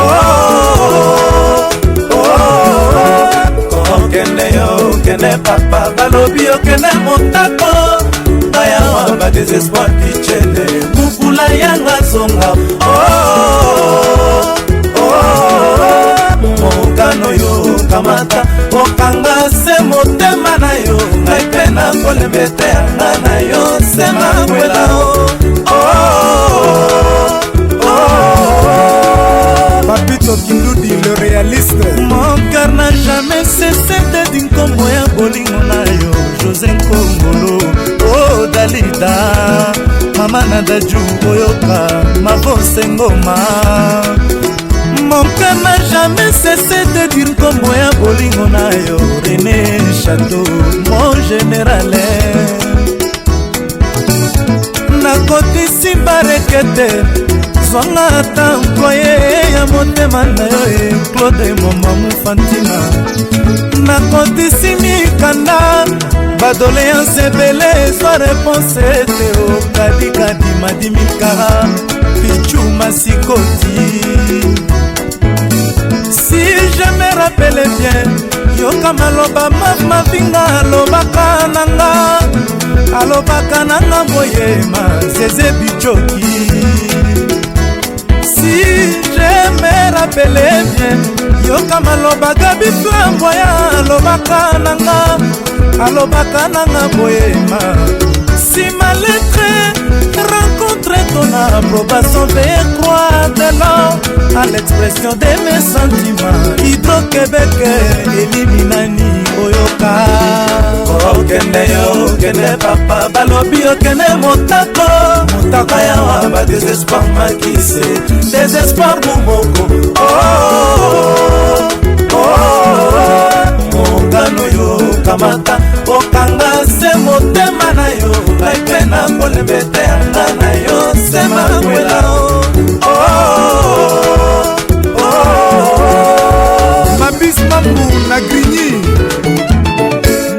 oh, okende yo okende papa, balobi okende motako, ngai awa ba désespoir kichene mukula yanga zonga. Oh, oh, mokano yo kamata okanga se motema na yo, ngai mpe nakolembe te yanga na yo se makwela. Oh, oh, Papito Kindudi le réaliste. Mon cœur n'a Dadju oyoka Mavose Ngoma. Mon cœur n'a jamais cessé de dire nkombo ya bolingo na yo René Chateau, mon général. Nakotisi barekete, zwanga ata employe ya motema na yo e Claude Moma Mufantina. Nakotisi mikanda badoleance ebele, ezwa reponse ete okadikadi madimikara pichu masikoti. Si je me rappelle bien, yoka maloba mavinga alobaka nanga, alobaka nanga boyema zeze bijoki. Si je me rappelle bien, yoka maloba Gabi Flamboyant alobaka nanga, alobaka nanga boyema. Si ma lettre rencontre ton approbation, veuillez croire de l'or à l'expression de mes sentiments. Hydro-Québec eliminani oyoka. Okende yo, okende papa, balobi okende motako, motako yawa ba désespoir makise, désespoir mumoko. Oh, oh, oh, mongano yo kamata, okanga se motema na yo, ngai mpe nakolembe te, yanga na yo se makwela. Oh, oh, oh. Mabis Mambu na Grigny.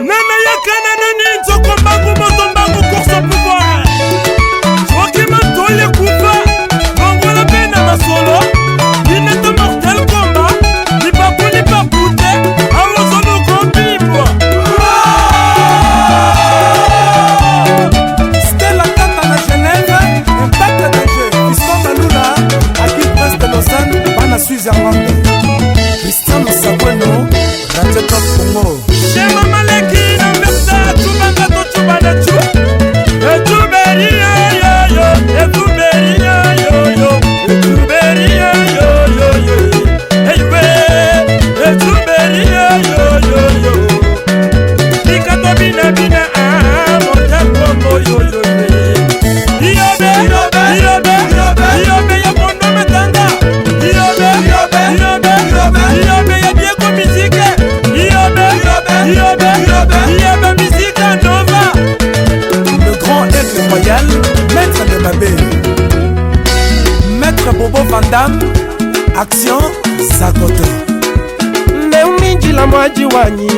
Nana yakana nani nzoko mbangu moto mbangu course au pouvoir. Soki mantoli kufa, longola pe na masolo. Linete mortel combat, lipapu lipapu te, awozolo kobimbwa. Stella Kata na Genève, Impact danger, Fiston Malula, Aki Prince de Lausanne, bana Switzerland. Cristiano Sabueno, Radio Top Congo. Shema Maleki na Mberta, Tubanga to Tubana tu. Etuberi yo yo yo, etuberi yo yo yo, etuberi yo yo yo yo. Hey we, etuberi yo yo yo yo. Likato bina bina ah, monta kombo yo yo yo. Iyobe, iyobe, iyobe, iyobe ya kondo metanga. Iyobe, iyobe, iyobe, iyobe ya Diego Musique. Iyobe, iyobe, iyobe, iyobe Musique Nova. Le grand aigle royal, maître de Mabé. Maître Bobo Van Damme, action Zagoto. Neuminjila mwaji wanyi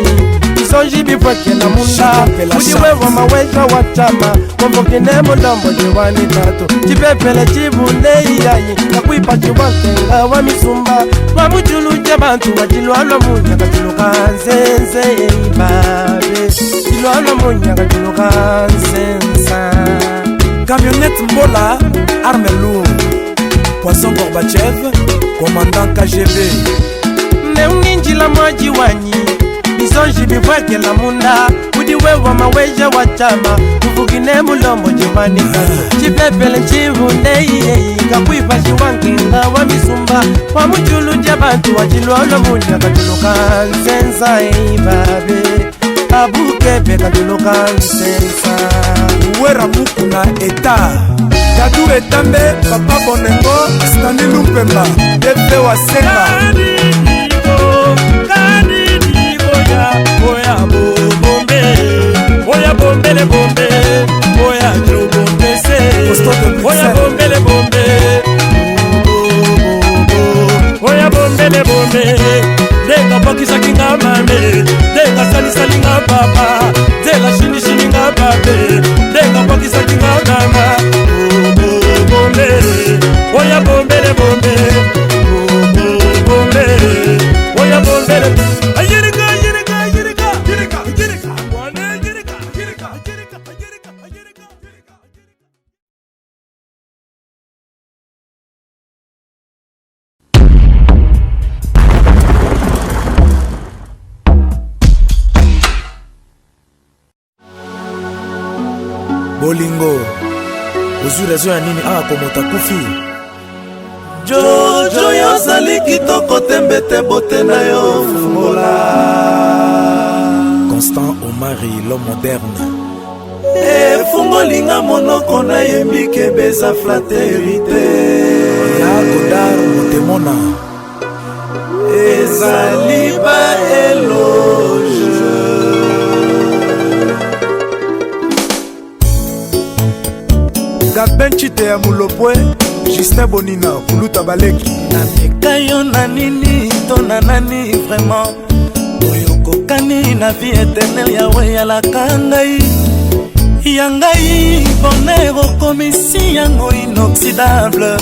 isonji bipwekela munda udiwewa maweja wa chama komvokine mudombo jiwani tatu chipepele chibunde iyayi kakwipa chiwankenga wa misumba wa mujulu ja bantu wajilwalwa munyaka chiluka nzenze eibabe chilwalwa munyaka chiluka nzenza. Camionnette Mbola, arme lourde. Poisson Gorbatchev, commandant KGB. Neuninjila mwaji wanyi bisonji bivwekela munda udiwewa maweja wa chama uvugine mulombo jimanikano chipepele chivunde iyeyi kakwipa chiwankinga wa misumba wa mujulu ja bantu wa chilwalwa munya katuluka nsensa eibabe abukebe katuluka nsensa. Wera Mukuna eta Kadu Etambe, Papa Bonengo, Stanley Lumpemba, DP Wasenga. Oya bombele bombe, oya jo bombe se, oya bombele bombe, oya bombele bombe. Denga bakisaki nga mame, denga salisali nga papa, zela shinishini nga babe, denga bakisaki nga mama. Bombe, oya bombele bombe, bombe, oya bombele. Ayirika, ayirika, ayirika, ayirika, ayirika. Mwane, ayirika, ayirika, ayirika, ayirika, ayirika. Bolingo, ozwi raison ya nini awa komota kufi? Jojo yo ozali kitoko tembe te bote na yo fungola. Constant Omari, l'homme moderne. Efungoli nga monoko nayembi kebe eza flateri te. Ya Godard Motemona. Ezali ba eloge. Gabin Chite ya Mulopwe, Justin Bonina, Kuluta Baleki. Nameka yo na nini to na nani vraiment oyo okokani na vie éternelle yawe yalaka ngai ya ngai bonheur okomisi yango inoxydable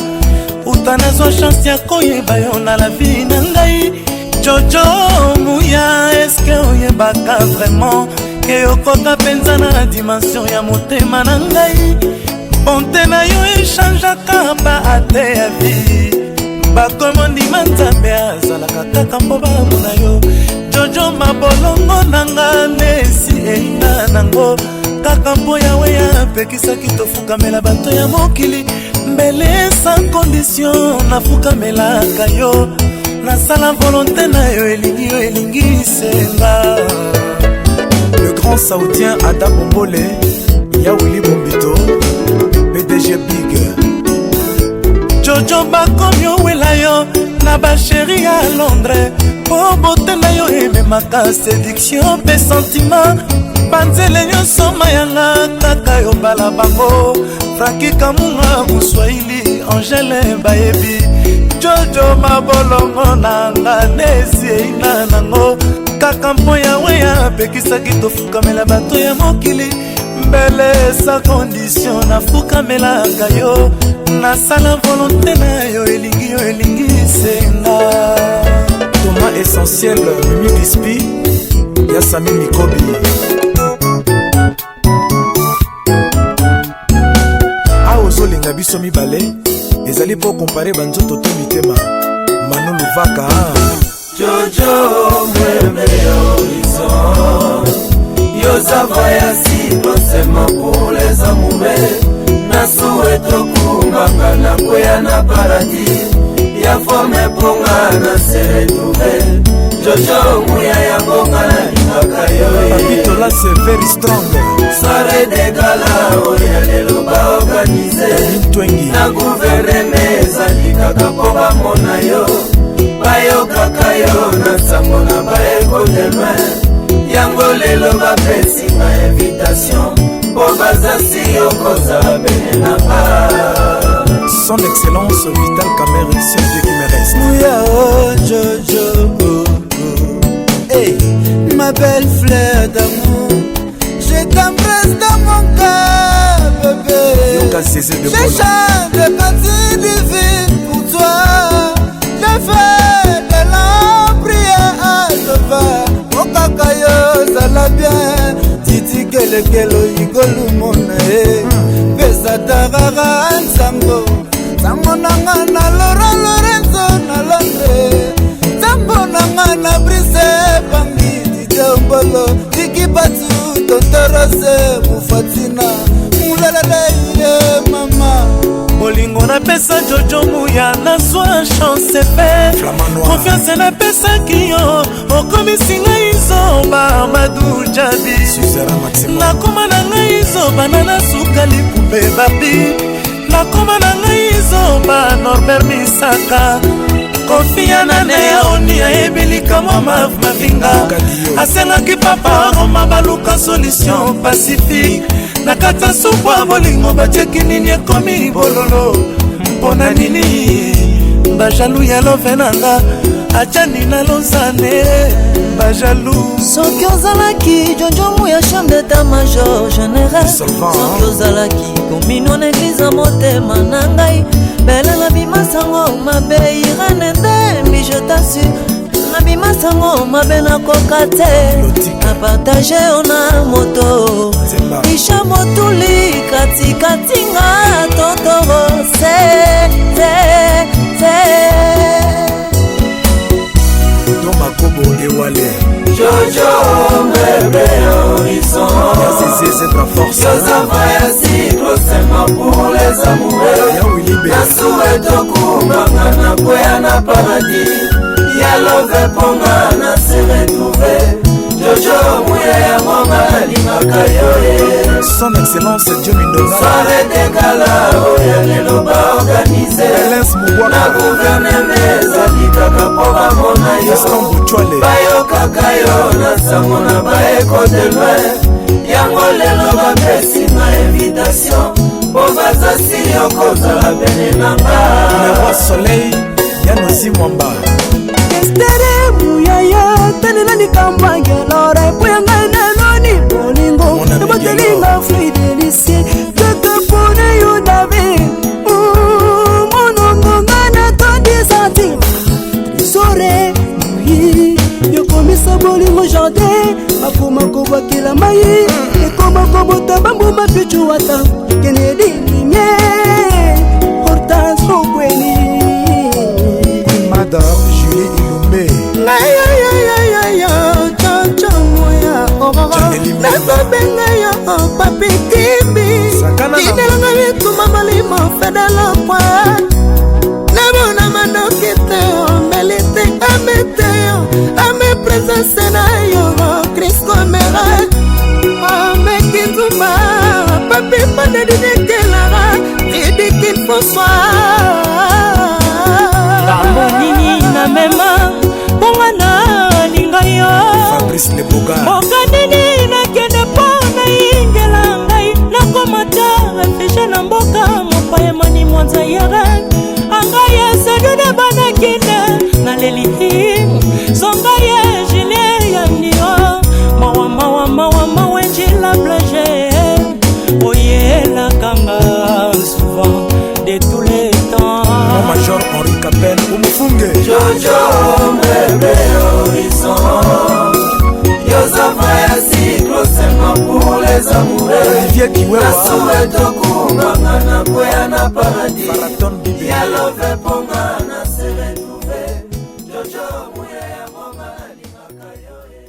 uta nazwa chance ya koyeba yo na la vie na ngai jojo muya eske oyebaka vraiment ke okoka mpenza na dimension ya motema na ngai bonte na yo echangeaka ba ate ya vie bakomondima nzambe azalaka kaka mpo bamona yo jojo mabolongo na nga nde esi eina nango kaka mpo yawe apekisaki tofukamela bato ya mokili mbele sans condition nafukamelaka yo nasala volonté na yo elingi yo elingi senga. Le grand saoudien Adam Bombole, ya Willy Bombito, PDG Big. Jojo bakomi owela yo na basheri ya Londres mpo bote na yo ememaka séduction mpe sentiment banzele nyonso mayanga kaka yo bala bango Franki Kamunga Moswahili Angele bayebi Jojo mabolongo na nga nesi eina nango kaka mpo yawe apekisaki tofukamela bato ya mokili mbele sa condition nafukamelaka yo nasala volonté na yo elingi yo elingi senga. Thomas Essentiel, Mimi Bispi, ya Sami Mikobi. Awa ozolinga biso mibale ezali mpo kompare banzoto to mitema. Manu Luvaka. Jojo mwembe horizon yoza voyasi seulement pour les amoureux na suwe tokumbanga na kweya na paradis ya forme mponga na se retrouve Jojo muya ya ngonga nalingaka yo. Papitola c'est very strong. Soirée de gala oyo ya lelo baorganize na guverneme ezali kaka mpo bamona yo bayokaka yo na nsango na baeko de loin yango lelo bapesi nga invitation mpo baza si yo kozala pene na nga. Son Excellence Vital Kamerhe, seul Dieu qui me reste. Mouya oh Jojo oh, oh. Hey, ma belle fleur d'amour, je t'embrasse dans mon cœur, bébé. Yoka Zézé de Je chante des cantiques divines pour toi. Je fais de longues prières à Jéhovah. Okaka yo zala bien. Titi kelekelo igolumona ye. Pesa tarara nsango. Nsango nanga na Laurent Lorenzo na Londres. Nsango nanga na Brise Bangi Dide Mbolo. Diki Batu Tontorose Mufatina. Mulalala ye mama. Bolingo napesa Jojo Muya nazwa chance pe confiance napesaki yo okomisi ngai zoba Madu Jabi nakoma na ngai zoba na nasuka likumbe babi nakoma na ngai zoba Norbert Misaka Kofi Anane oni ayebi likambo mavinga asengaki papa Roma baluka solution pacifique na kati ya supu ya bolingo batieki nini ekomi bololo mpona nini bajalu ya love nanga atiani na lozane bajalu. Soki ozalaki Jojo Muya chef d'état major général, soki ozalaki komino na eglize ya motema na ngai bele nabima sango mabe Irene Ndembi je t'assure nabima sango mabe nakoka te na partage yo na moto Isha Motuli katikati nga totoro se se se. Don Makobo Ewale. Jojo bébé horizon Ya Zézé Zebra Force. Yoza voyasi seulement pour les amoureux Ya Willy B. na suwe tokumbanga na kweya na paradis ya love mponga na se retrouve. Jojo muya ya monga nalingaka yo ye. Son excellence Dieu Mindonga. Soirée de gala oyo lelo baorganize na guverneme ezali kaka mpo bamona yo bayokaka yo na sango na baeko de loin yango lelo bapesi nga invitation mpo baza siri okozala pene na nga. Le roi soleil Yanosi Mwamba. Estere muyaya talela likambo angelore mpo ya ngai naloni bolingo ebotelinga fruit delicie kaka mpona yo david monongo nga natondi santi tresore moi yokomisa bolingo jardin bakoma kobwakela mai ekoma kobota bambuma picuwata kenedi lumiere hortance okweni Mada Julie Ilumbe. Nazobenga yo papi kimbi tindelanga bituma molimo fedalopwa nabona mandoki te omeli te amete yo ame presence na yo criscomera ameki nzumba papi panedidikelara idikilfoswa ngambo nini namema mponga nalinga yo Fabrice Leboga. Mboka nini nakende mpo nayingela ngai nakoma ta refugie na mboka mopaya mani mwanza yere angai esedude banakinde naleli zonga ye julie yandio mawa mawa mawa mawa njila plage oyelakanga souvent de tous les temps. Mon major Henri Capel Umufunge. Jojo bébé horizon Yosafa ya cyclo seulement pour les amoureux. Olivier Kiwewa. Nasuwe tokumbanga na kwea na paradis. Ya love ponga na se retrouver. Jojo muya ya monga nalingaka yo ye.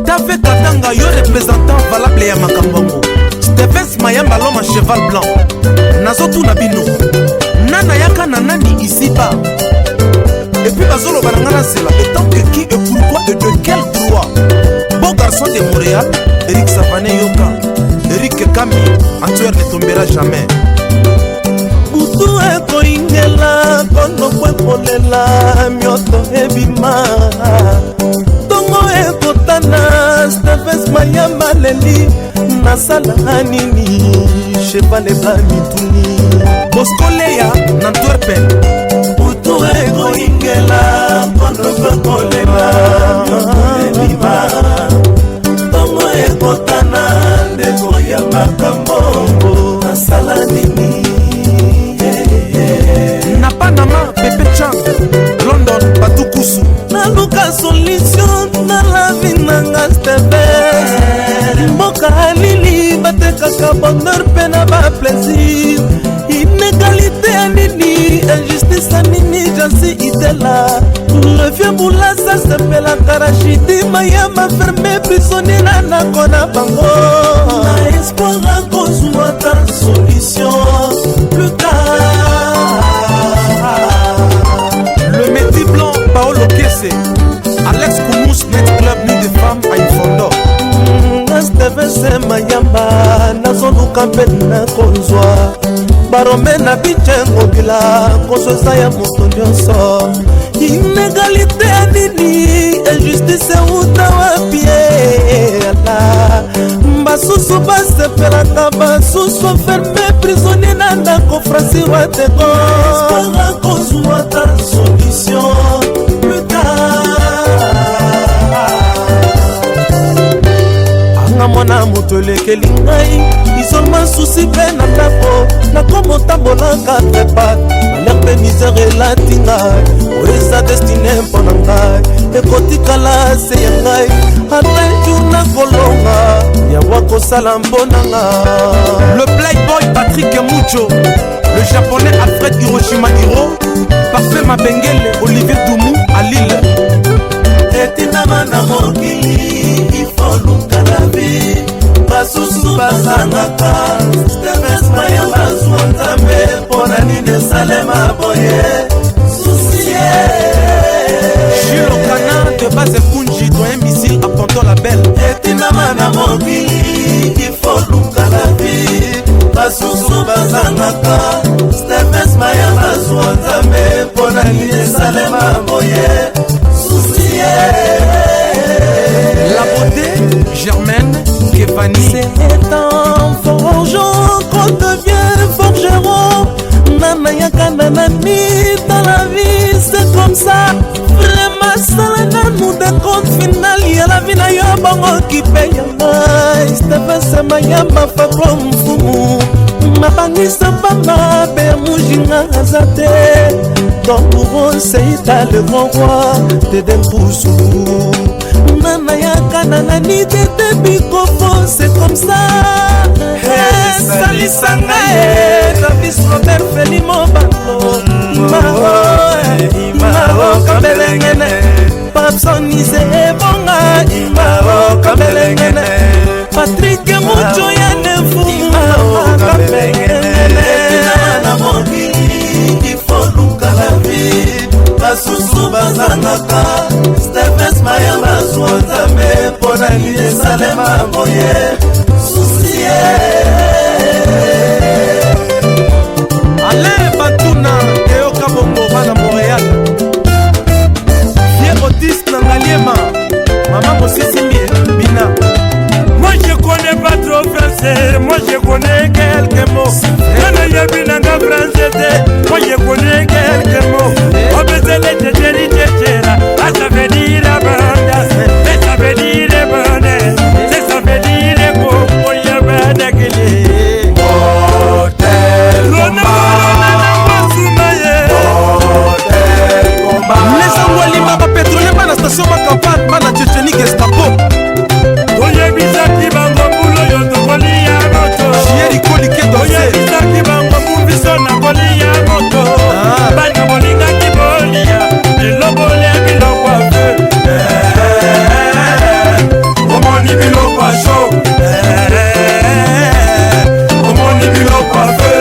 Tafe Katanga yo représentant valable ya makambo yango Stevens Mayamba l'homme à cheval blanc nazotuna bino nana yaka na nani ici bas et puis bazoloba na nga nazela etant que qui et pourquoi et de quel droit beau garçon de Montréal Eric Savané Yoka Eric Kami Antuer ne tombera jamais. Butu ekoingela konoko ekolela mioto ebima ntongo ekotana Stevens Mayamba leli nasala nini cheval eba mituni Bosco Leya na Antwerpen. Butu ekoingela konoko ekolela mioto ebima ntongo ekotana ndeko ya makambo nasala nini. Na Panama Pepe Chang London Batukusu. Naluka solution na lavi nanga Stevens mboka alili batekaka bonheur mpe na baplaisir inégalite ya nini injustice ya nini jansi itela le vieux bulasa sepelaka rachidi mayama ferme prisonnier na nako na bango na espoir akozwa ta solution plus tard. Le Métis Blanc Paolo Kese Alex Koumous Net Club Nuit de Femmes à Ifondo. Stevens Mayamba nazoluka mpe nakozwa barome na bicengo bila kozwa eza ya moto nyonso inégalite ya nini injustice euta wapi ala basusu basepelaka basusu ferme prisonnier na ndako franci wateko kozwa ta solution plus tard. Anga mwana moto elekeli ngai isolement susi mpe na ndako nakomotambolaka trepat malheur mpe misere elati ngai oyo eza destine mpo na ngai ekotikala se ya ngai ata jour nakolonga yawa kosala mpo na nga. Le playboy Patrick Mucho, le japonais Alfred Hiroshima Hiro, Parfait Mabengele, Olivier Doumou à Lille. Etindama na mokili ifoluka na vi basusu bazangaka. Steves Mayamba zwa Nzambe, mpona nini esalema boye? Susie. Jules Kana de base Kunji, doyen missile à Ponton la Belle. Etindama na mokili ifoluka na vi basusu bazangaka. Steves Mayamba zwa Nzambe, mpona nini esalema boye? Susie. La beauté, Germaine, Kevani. C'est en forgeant qu'on devient forgeron. Nana yaka nanani, dans la vie c'est comme ça. Vraiment sala nanu de compte final ya la vie na yo bongo kipe ya ngai. Stephen Semayamba Fabro Mfumu mabangisa pamba be mujinga aza te. Tambouro Seita le grand roi Dede Mpusu. Nana yaka nanani tete bikofo c'est comme ça. Salisa ngai Davis Robert Felimo Bango Imao Imao Kabelengene Papsonise Ebonga Imao Kabelengene Patrick Mucho ya Nefu Imao Kabelengene. Na mokili ifoluka na vi basusu bazangaka. Steves Mayamba zwa Nzambe, mpona nini esalema boye? Susie. Alain Bantuna, Théo Kabongo, bana Montréal. Vieux Otis Nangaliema, Maman Mosisi Mbie, Bina. Moi je connais pas trop français, moi je connais quelques mots. Nana yebi nanga français te, moi je connais quelques mots. Obezele teteri tetera, ah ça veut dire abondance, et ça veut dire bonheur, c'est ça veut dire koko yebene kili. Lona lona na masuma ye. Les Angwalima, bapétrolier, bana station Macampagne, bana Tchétchénie, Gestapo. Toyebisaki bango bulo yo tokolia moto. Chieri Kolike Dorse. Toyebisaki bango bubiso na kolia moto. Bana bolingaki bolia bilobolia biloko ya fe. Omoni biloko ya sho, omoni biloko ya fe.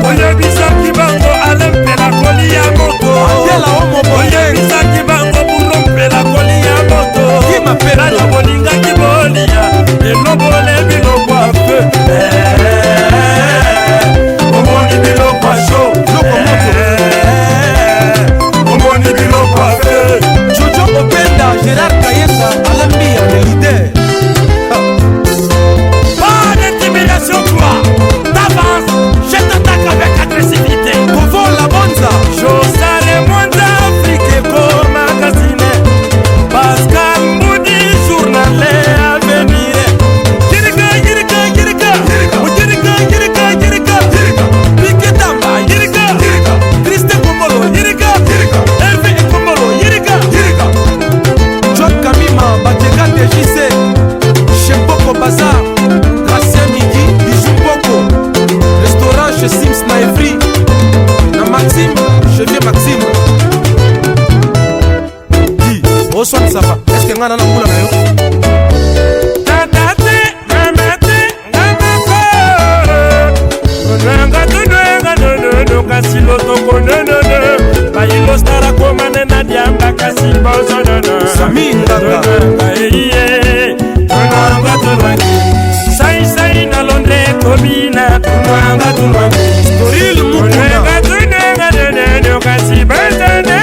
Toyebisaki bango alempela kolia moto. Adela Omo Boyeng. Toyebisaki bango bulo mpela kolia moto. Kima Pedro. Bana bolingaki bolia elobole biloko ya fe. Omoni biloko ya sho, Biloko moto. Omoni biloko ya fe. Jojo Openda, Gérard Kayesa, Alain Mbia, le leader. Pas d'intimidation toi. T'avances, je t'attaque avec agressivité. Kovo La Bonza. Josale Mwanza Afrique Eko magazine. Pascal Moudi journal avenir. Jirika jirika jirika. Jirika jirika jirika. Piquet Tamba, Jirika. Christian Komolo, Jirika. Hervé Komolo Jirika. John Kamima, Bateka TJC, Chempoko Bazar, Gracien Midi, Bijou Poko, Restaurant chez Sims na Evry, na Maxime, Chevier Maxime. Di, oswani ça va, est-ce que nga na na mbula na yo? Tata te, mama te, ngama ko. Nwenga tu nwenga no no no kasi lotoko no no no. Bayilo stara komane na diamba kasi bozo no no. Sami Nganga. Nwenga iye, nwenga tu nwenga. Sai sai na Londres tobina, nwenga tu nwenga. Storil Mukuna, Nwenga tu nwenga no no no kasi bozo no.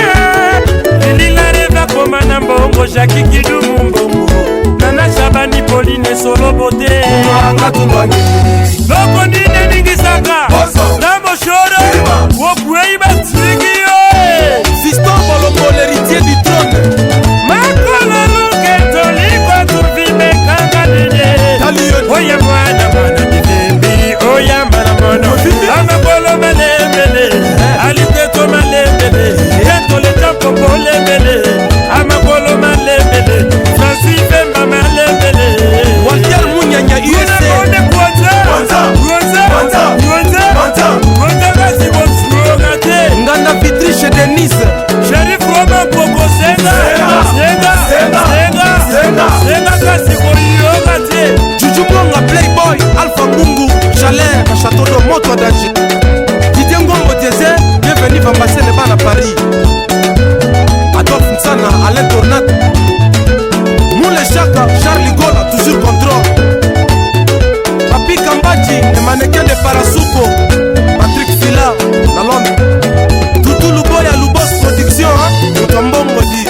Lilila reva koma na mbongo Jackie Kidumu mbongo. Nana Shabani Pauline solo beauté. Nwanga tu nwangi. Loko nini ningisaka Bozo. na moshoro wokwei batiki yo. Fiston Bolombo, l'héritier du trône. Makolo luketo liko tuvimekanga nini. Tali yo. Oya mwana mwana bibembi oya mwana mono amakolo malembele aliketo malembele kentole tampopo lembele amakolo malembele Francis Bemba malembele. Walter Munyanya, USA. Nganda Vitriche Denise. Sherif Roma Koko Senga Senga. Danger. Didier Ngombo Diesel, bienvenue Vambasele bana Paris. Adolphe Nsana, Alain Tornat. Moule Chaka, Charles Gola, toujours contrôle. Papi Kambaji, le mannequin de Parasuco. Patrick Fila, na Londres. Toutou Luboya, Lubos Production, hein? Moto dit.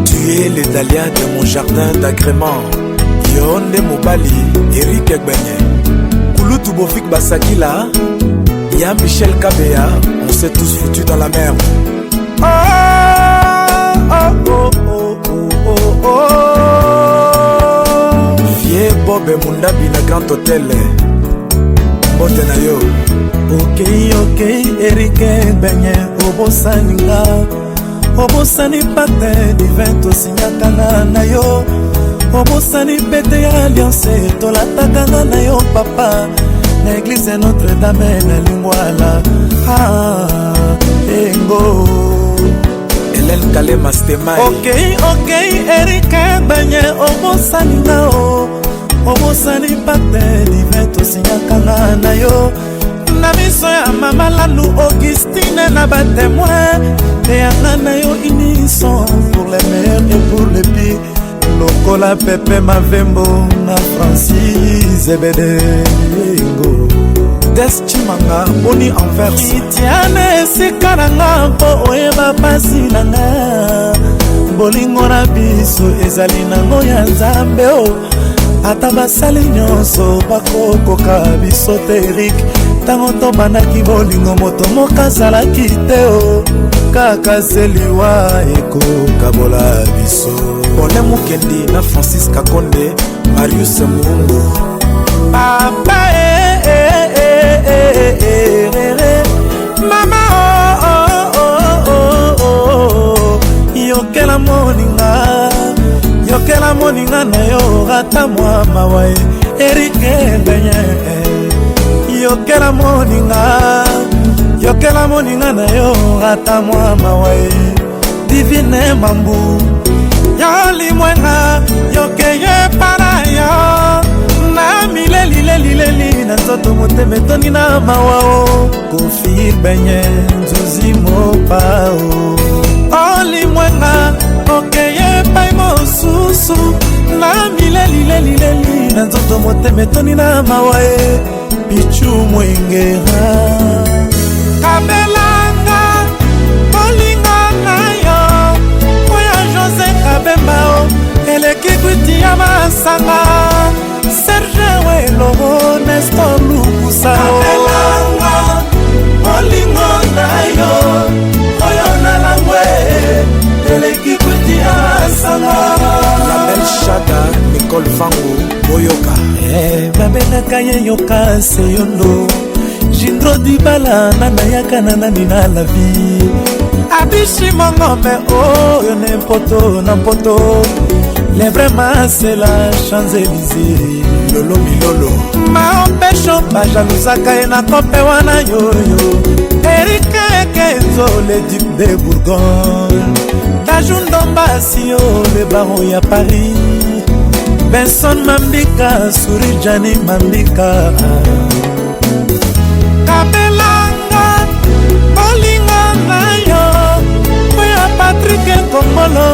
Tu es le dahlia de mon jardin d'agrément. Yo nde mobali, Eric Egbenye. Kulutu Bofik Basakila, Ya Michel Kabea, on s'est tous foutus dans la merde. Oh, oh, oh, oh, oh, oh, oh. Vieux Bob Mundabi na Grand Hôtel. Mbote na yo. Okei okei Eric Egbenye, obosani nga. Obosani pacte divin tosignaka nga na yo. Obosani pete ya alliance tolataka nga na yo papa. Na église Notre-Dame na Lingwala. Ah, engo. Hélène Kalema Stemai. Okei okei Eric Egbenye, obosani nga o. Obosani pacte divin tosignaka nga na yo. Na miso ya mama Lalu Augustine na ba témoin. Eyanga na yo unisson pour les meilleurs et pour les pires. Lokola Pepe Mavembo na Francis Ebedengo. Des Chimanga, Boni Anvers. Itiane esika na nga mpo oyeba pasi na nga. Bolingo na biso ezali nango ya Nzambe o. Ata basali nyonso bakokoka biso te Eric. Ntango tobandaki bolingo moto moko azalaki te o. Kaka se liwa ekokabola biso. Paulin Mukendi na Francis Kakonde, Marius Muungu. Papa eh, eh, eh, eh, eh, eh, eh. Mama oh, oh, oh, oh, oh, oh. Yokela moninga, yokela moninga na yo ata mwa mawa e. Eric Egbenye. Yokela moninga, yokela moninga na yo ata mwa mawa e. Divine Mambu, yo limwenga, yokeye para yo. Na mileli leli leli na nzoto motema etondi na mawa o. Kofi Benye nzuzi mopa o. Olimwenga okeye epai mosusu. Na mileli leli leli na nzoto motema etondi na mawa e. Pichu Mwengera. Kabelanga bolingo na yo. Oyo José Kabemba o. Eleki kwiti ya masanga. Serge Welo Nestor Lukusa o. Kabelanga bolingo na yo. Oyo nalangwe eleki kwiti ya masanga. La belle Chada Nicole Vango Boyoka. Babengaka ye yoka seyondo. Jindro Dibala nana yaka na nani na la vie. Abishi Mongombe oyo ne mpoto na mpoto. Les vrais c'est la Champs-Élysées. Lolo Milolo. Maopesho bajalusaka ye na kope wana yoyo. Eric Kenzo le duc de Bourgogne. Dajou Ndombasi yo le baron ya Paris. Benson Mambika, Souri Jani Mambika. Kabelanga bolingo na yo. Oya Patrick Kongolo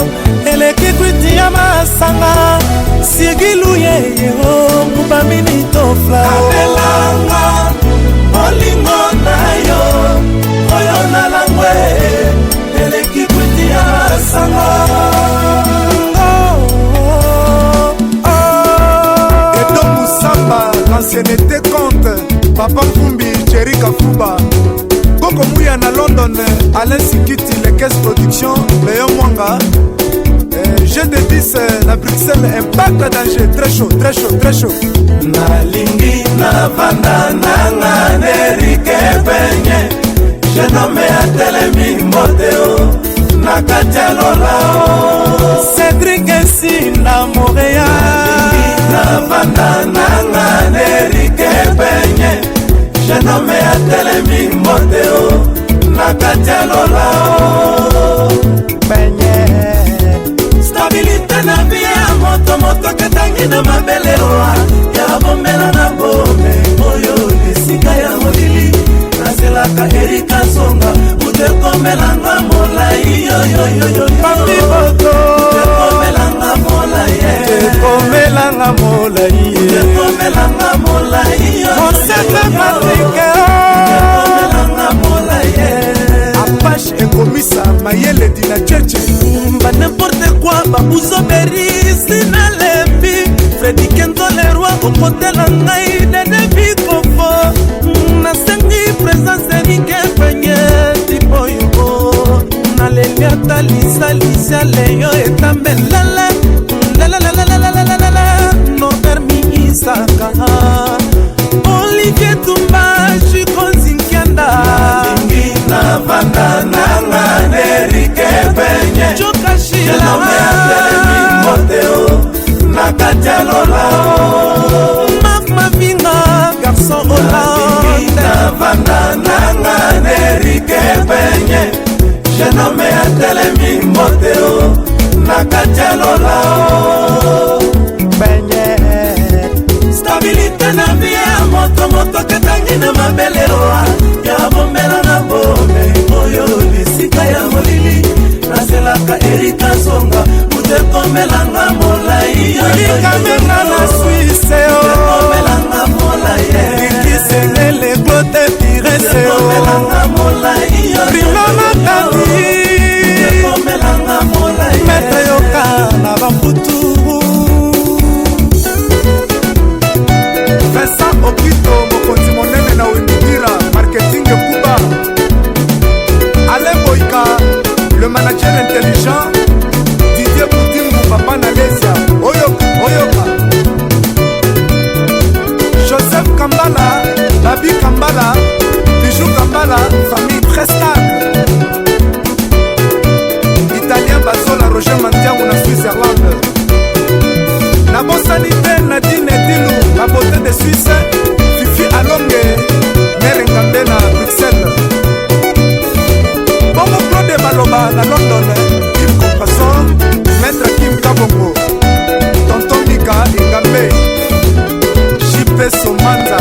eleki kwiti ya masanga. Sigilu yeye o mubamini tofla. Kabelanga bolingo na yo. Oyo nalangwe eleki kwiti ya masanga. Edo Musamba, l'ancienneté compte. Papa Mfumbi, Jerry Kafuba. Koko Mouya na London, Alain Sikiti, les caisses production, Léon Mwanga. Jeu de 10, Suisse na Bruxelles, impact à danger, très chaud, très chaud, très chaud. Nalingi navanda nanga nerike penye jenome atelemi mbote o na kati ya lola o Cédric Esina Montréal. Navanda nanga nerike penye jenome atelemi mbote o na kati ya lola o Penye. Stabilité na vie ya moto moto ketangi na mabele oa ya bombela na bome oyo esika ya molili nazelaka erika zonga utekomelanga molai yoyoyoyo Papi Boto. Utekomelanga molai Ekomelanga molai. Utekomelanga molai Monsepe Patrick. Utekomelanga molai Apache ekomisa mayele dina cheche. Ba n'importe quoi babuzoberi nalembi Fredi Kenzo Leroi okotela ngai dede bikofo nasengi présence erike penye tipoyo naleli ata lisalisi aleyo etambe lele lelelelelelelele Norbert Miisaka Olivier Tumba Jukozinkianda Nalingi navanda nanga nerike penye Jokashila Jenome atelemi mbote o na kati ya lola o Marc Mavinga garçon Nalingi Hollande navanda nanga nerike penye jenome atelemi mbote o na kati ya lola o Penye. Stabilité na vie ya moto moto ketangi na mabele oa ya bombela na bome oyo esika ya molili nazelaka erika zonga utekomelanga molai Likamenga na Suisse. Utekomelanga molai Kiselele Claude Pirese. Utekomelanga molai Prima Matadi. Utekomelanga molai Maître Yoka na Bamputu. Vincent Okito, mokonzi monene na Windikira, marketing Kuba. Alain Boika, le manager intelligent. Didier Boutimbu, papa Nalesia. Oyoka, oyoka. Joseph Kambala, Babi Kambala, Bijou Kambala, famille très stable. Italien Bazola, Roger Mandiango na Switzerland. Nabosani te Nadine Dilu, la beauté de Suisse, Fifi Alonge, Mère Ngambe na Bruxelles. Bongo Claude Maloba na London, Kim Compressor, Maître Kim Kabongo, Tonton Mika Ngambe, JP Somanza,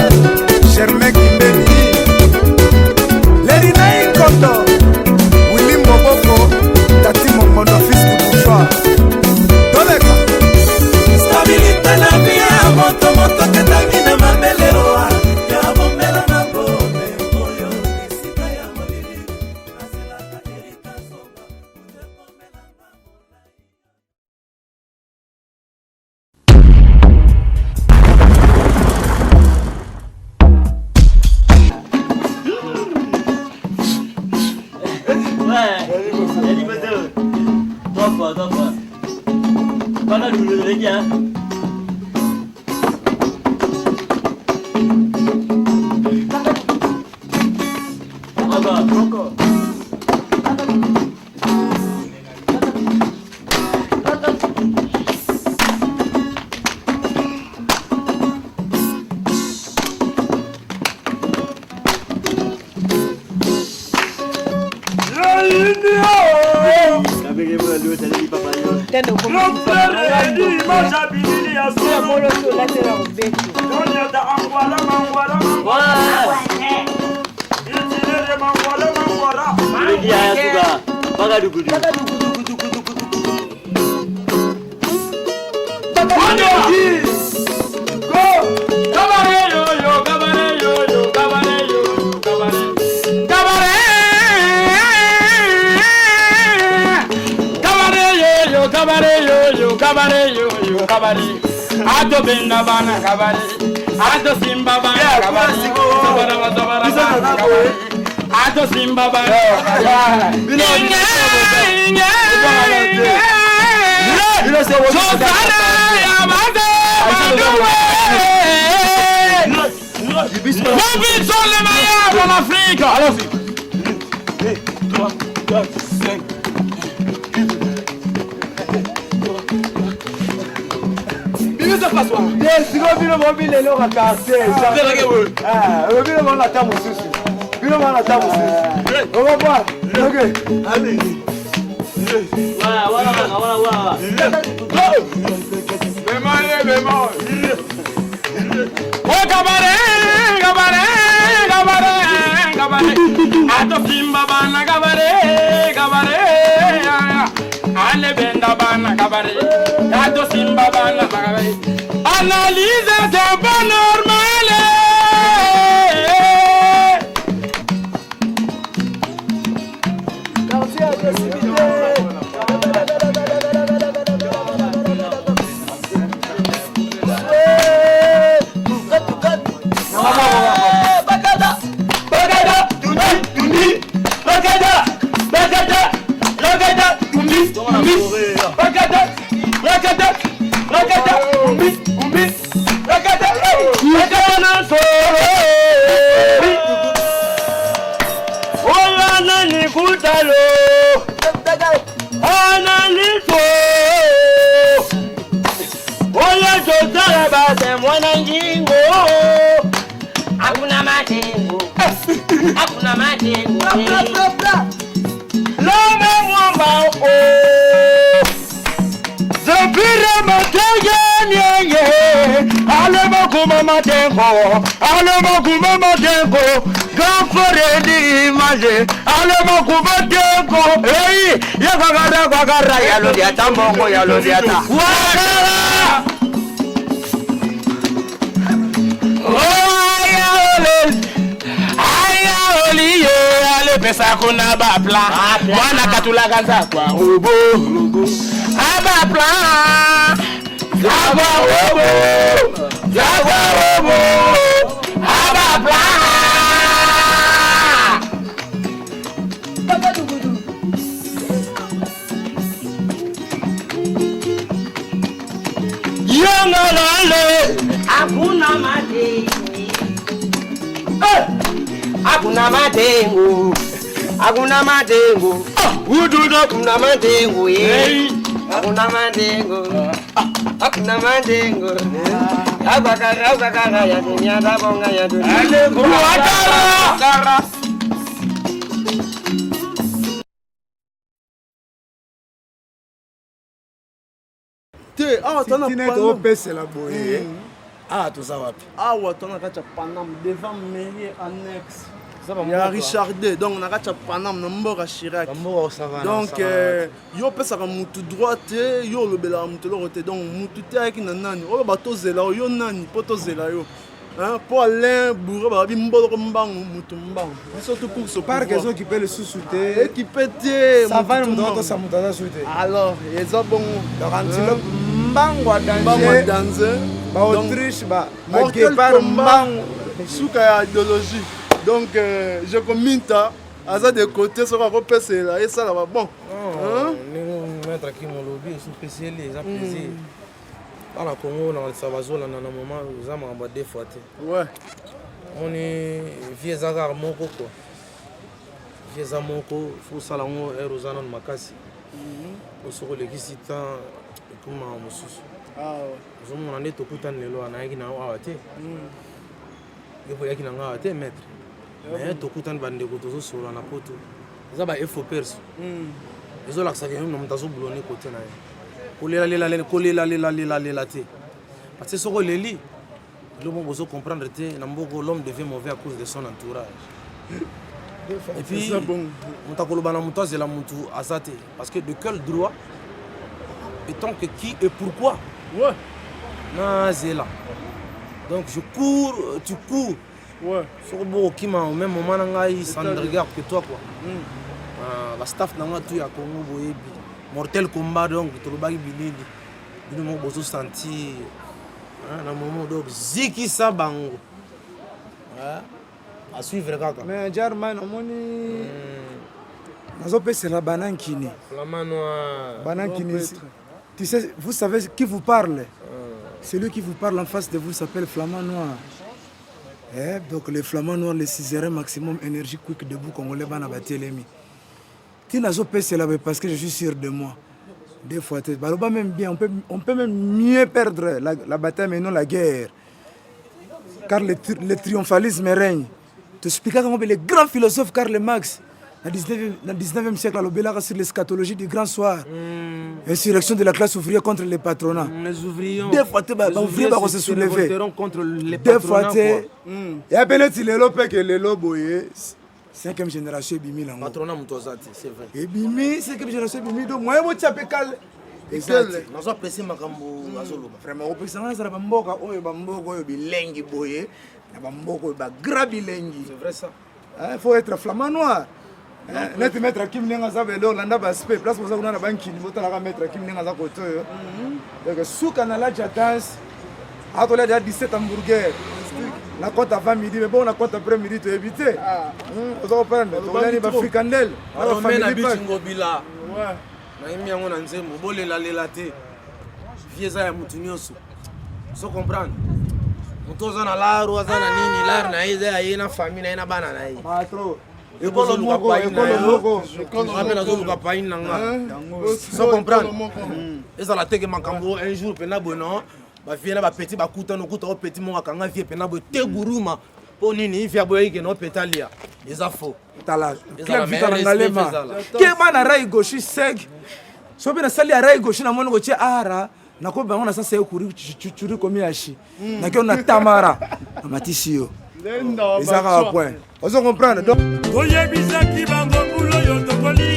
Germain Kimbeni, Lerina Nkondo, Willy Moboko, Tati Mongondo, fils du bourgeois. Toleka. Stabilité na vie ya moto moto ketangi na mabele oa ya bombela na bome oyo esika ya molili nazelaka erika zonga utekomelanga Ouais, Eli Bozo. Trois fois, trois fois. Pas mal, les gars. Encore, encore. Les gars, Yasuga. Bagadougou. Ato benda bana kabare, ato simba bana kabare, zabara zabara bana kabare, ato simba bana kabare. Sosane Yamade Madoué. Nos villes sont les meilleures en Afrique. Allons-y. 2, 3, 4, 5. Sikoyo bino bobi lelo ka quartier bino bona ata mosusu bino bona ata mosusu okoboa ok. Oh, kabare, kabare, kabare, kabare. Atosimba bana kabare, kabare. Ale benda bana kabare. Atosimba bana kabare. Analyse c'est pas normal. Quartier agressivité. Hakuna matengo. Hakuna matengo. Lome mwamba o. Zepire matenge nyenge. Ale makuma matengo. Ale makuma matengo. Gafere di maje. Ale makuma tengo. Hey, yakagara kwagara yalo diata mbongo yalo diata. Wakara. Alepesa kuna bapla mwana katulaka nzakwa robo abapla zakwa robo zakwa robo abapla. Yongalale. Hakuna matengo. Hakuna matengo. Hakuna matengo. Ududo hakuna matengo. Hey. Hakuna matengo. Hakuna matengo. Abakara abakara ya dunia tabonga ya dunia. Wakara. Te awa toza na Tina Panam. topesela boye. Awa toza wapi? Awa toza na kati ya Panam devant mairie annexe Eza bamboka. ya Richardet, donc na kati ya Panam na mboka Chirac. Bamboka osavana, Donc osavana. yo opesaka mutu droit te, yo olobelaka mutu eloko te, donc mutu te ayaki na nani oyo batozela yo, yo nani mpo tozela yo. Hein, mpo Alain Bourreau balobi mboloko mbangu mutu mbangu biso to course au Parc pouvoir. ezokipe lisusu te. Ekipe te. Savane mutu moto mbangu. atosa moto aza su te. Alors eza bongo. Donc antilope mbangu a Mbangu a danger. danger. Ba Autriche ba ba Mortel guépard combat, mbangu. Suka ya idéologie. Donc Jekominta aza de côté soki akopesela esala ba bon. Hein? Ndenge maître Akim olobi osopeseli eza plaisir. Bana Congo nakanisa bazolanda na moment eza makambo ya deux fois te. Ouais. Omoni vie eza kaka moko quoi. Vie eza moko, faut osala yango heure oza nanu makasi. Po soki olekisi temps ekomaka mosusu. Ozomona nde tokutani lelo wana nayaki na yo awa te. Yo mpe oyaki na nga awa te maître. Mais tokutani bandeko tozosolola na poto. Eza ba efo perso. Ezolakisaka yo na moto azobulone kote na ye. Kolela kolela lela lela lela te. Parce que soki oleli eloko moko bozo comprendre te na mboko, l'homme devient mauvais à cause de son entourage. Et puis Eza bongo. Moto akoloba na moto azela motu aza te, parce que de quel droit et tant que qui et pourquoi Ouais. nazela. Donc je cours, tu cours. Ouais. Soki bokokima au même moment na ngai, ça ne regarde que toi quoi. Ba staff na nga tout ya Congo boyebi mortel combat, donc tolobaki bilili bino moko bozosentir na moment, donc zikisa bango. Hein? À suivre kaka. Mais German omoni nazopesela bana nkini. Flamand noir. Bana nkini. Tu sais, vous savez qui vous parle? Celui qui vous parle en face de vous s'appelle Flamand Noir. Eh, donc les Flamands Noirs, les suzerains maximum énergie quick debout congolais bana batelemi. Tina zo pesela parce que je suis sûr de moi. Des fois, baloba même bien, on peut même mieux perdre la bataille mais non la guerre. Car le triomphalisme règne. Toexpliquaka yango mpe le grand philosophe Karl Marx na 19 na 19e siècle alobelaka sur l'eschatologie du grand soir. Insurrection de la classe ouvrière contre le patronat. Les ouvriers. Deux fois te Les baouvrier ouvriers bako se se soulever. révolteront contre les Deux fois patronats, te. quoi. Ya mpe neti lelo mpe ke lelo boye cinquième génération ebimi nango. Patronat moto aza te, c'est vrai. Ebimi cinquième génération ebimi donc moyen botia mpe kale. Eza te. Nazo apprécier makambo azoloba. Vraiment opekisa nga nazala bamboka oyo bamboka oyo bilengi boye na bamboka oyo bagra bilengi. C'est vrai ça. Il faut être flamand noir. Hein, neti maître Akim ndenge aza bele olanda baspe place boza kuna na bankini botalaka maître Akim ndenge aza kote oyo. Donc suka na laja danse atolia deja 17 hamburger na compte avant midi mais bon na compte après midi toyebi te. Oza comprendre toliani ba frikandel na ba Arome na family bichi pack. ngobila. Nayembi yango na nzembo bolelalela te. Vie eza ya mutu nyonso. So comprendre. Moto aza na laro aza na nini lare na ye eza ya ye na famille na ye na bana na ye. Patro. Ekolo moko, pain na ekolo yo. moko. Nga mpe nazoluka pain na nga. So comprendre. Ezala teke makambo un jour mpena boye non bavie na bapeti bakutana okuta o peti moko akanga vie mpena boye te guruma mpo nini vie aboyaki ke no peti alia eza faux. Tala Ezala club vita na meilleur ngalema. respect ezala. Keba na rai gauche seg. So mpe nasali ya rai gauche namoni kotia ara nakomi bango na sasa ye kuri churi komi ashi. Nakeo na tamara namatisi yo. Eza kaka point. Ozo comprendre donc Toyebisaki bango mbula oyo tokolia.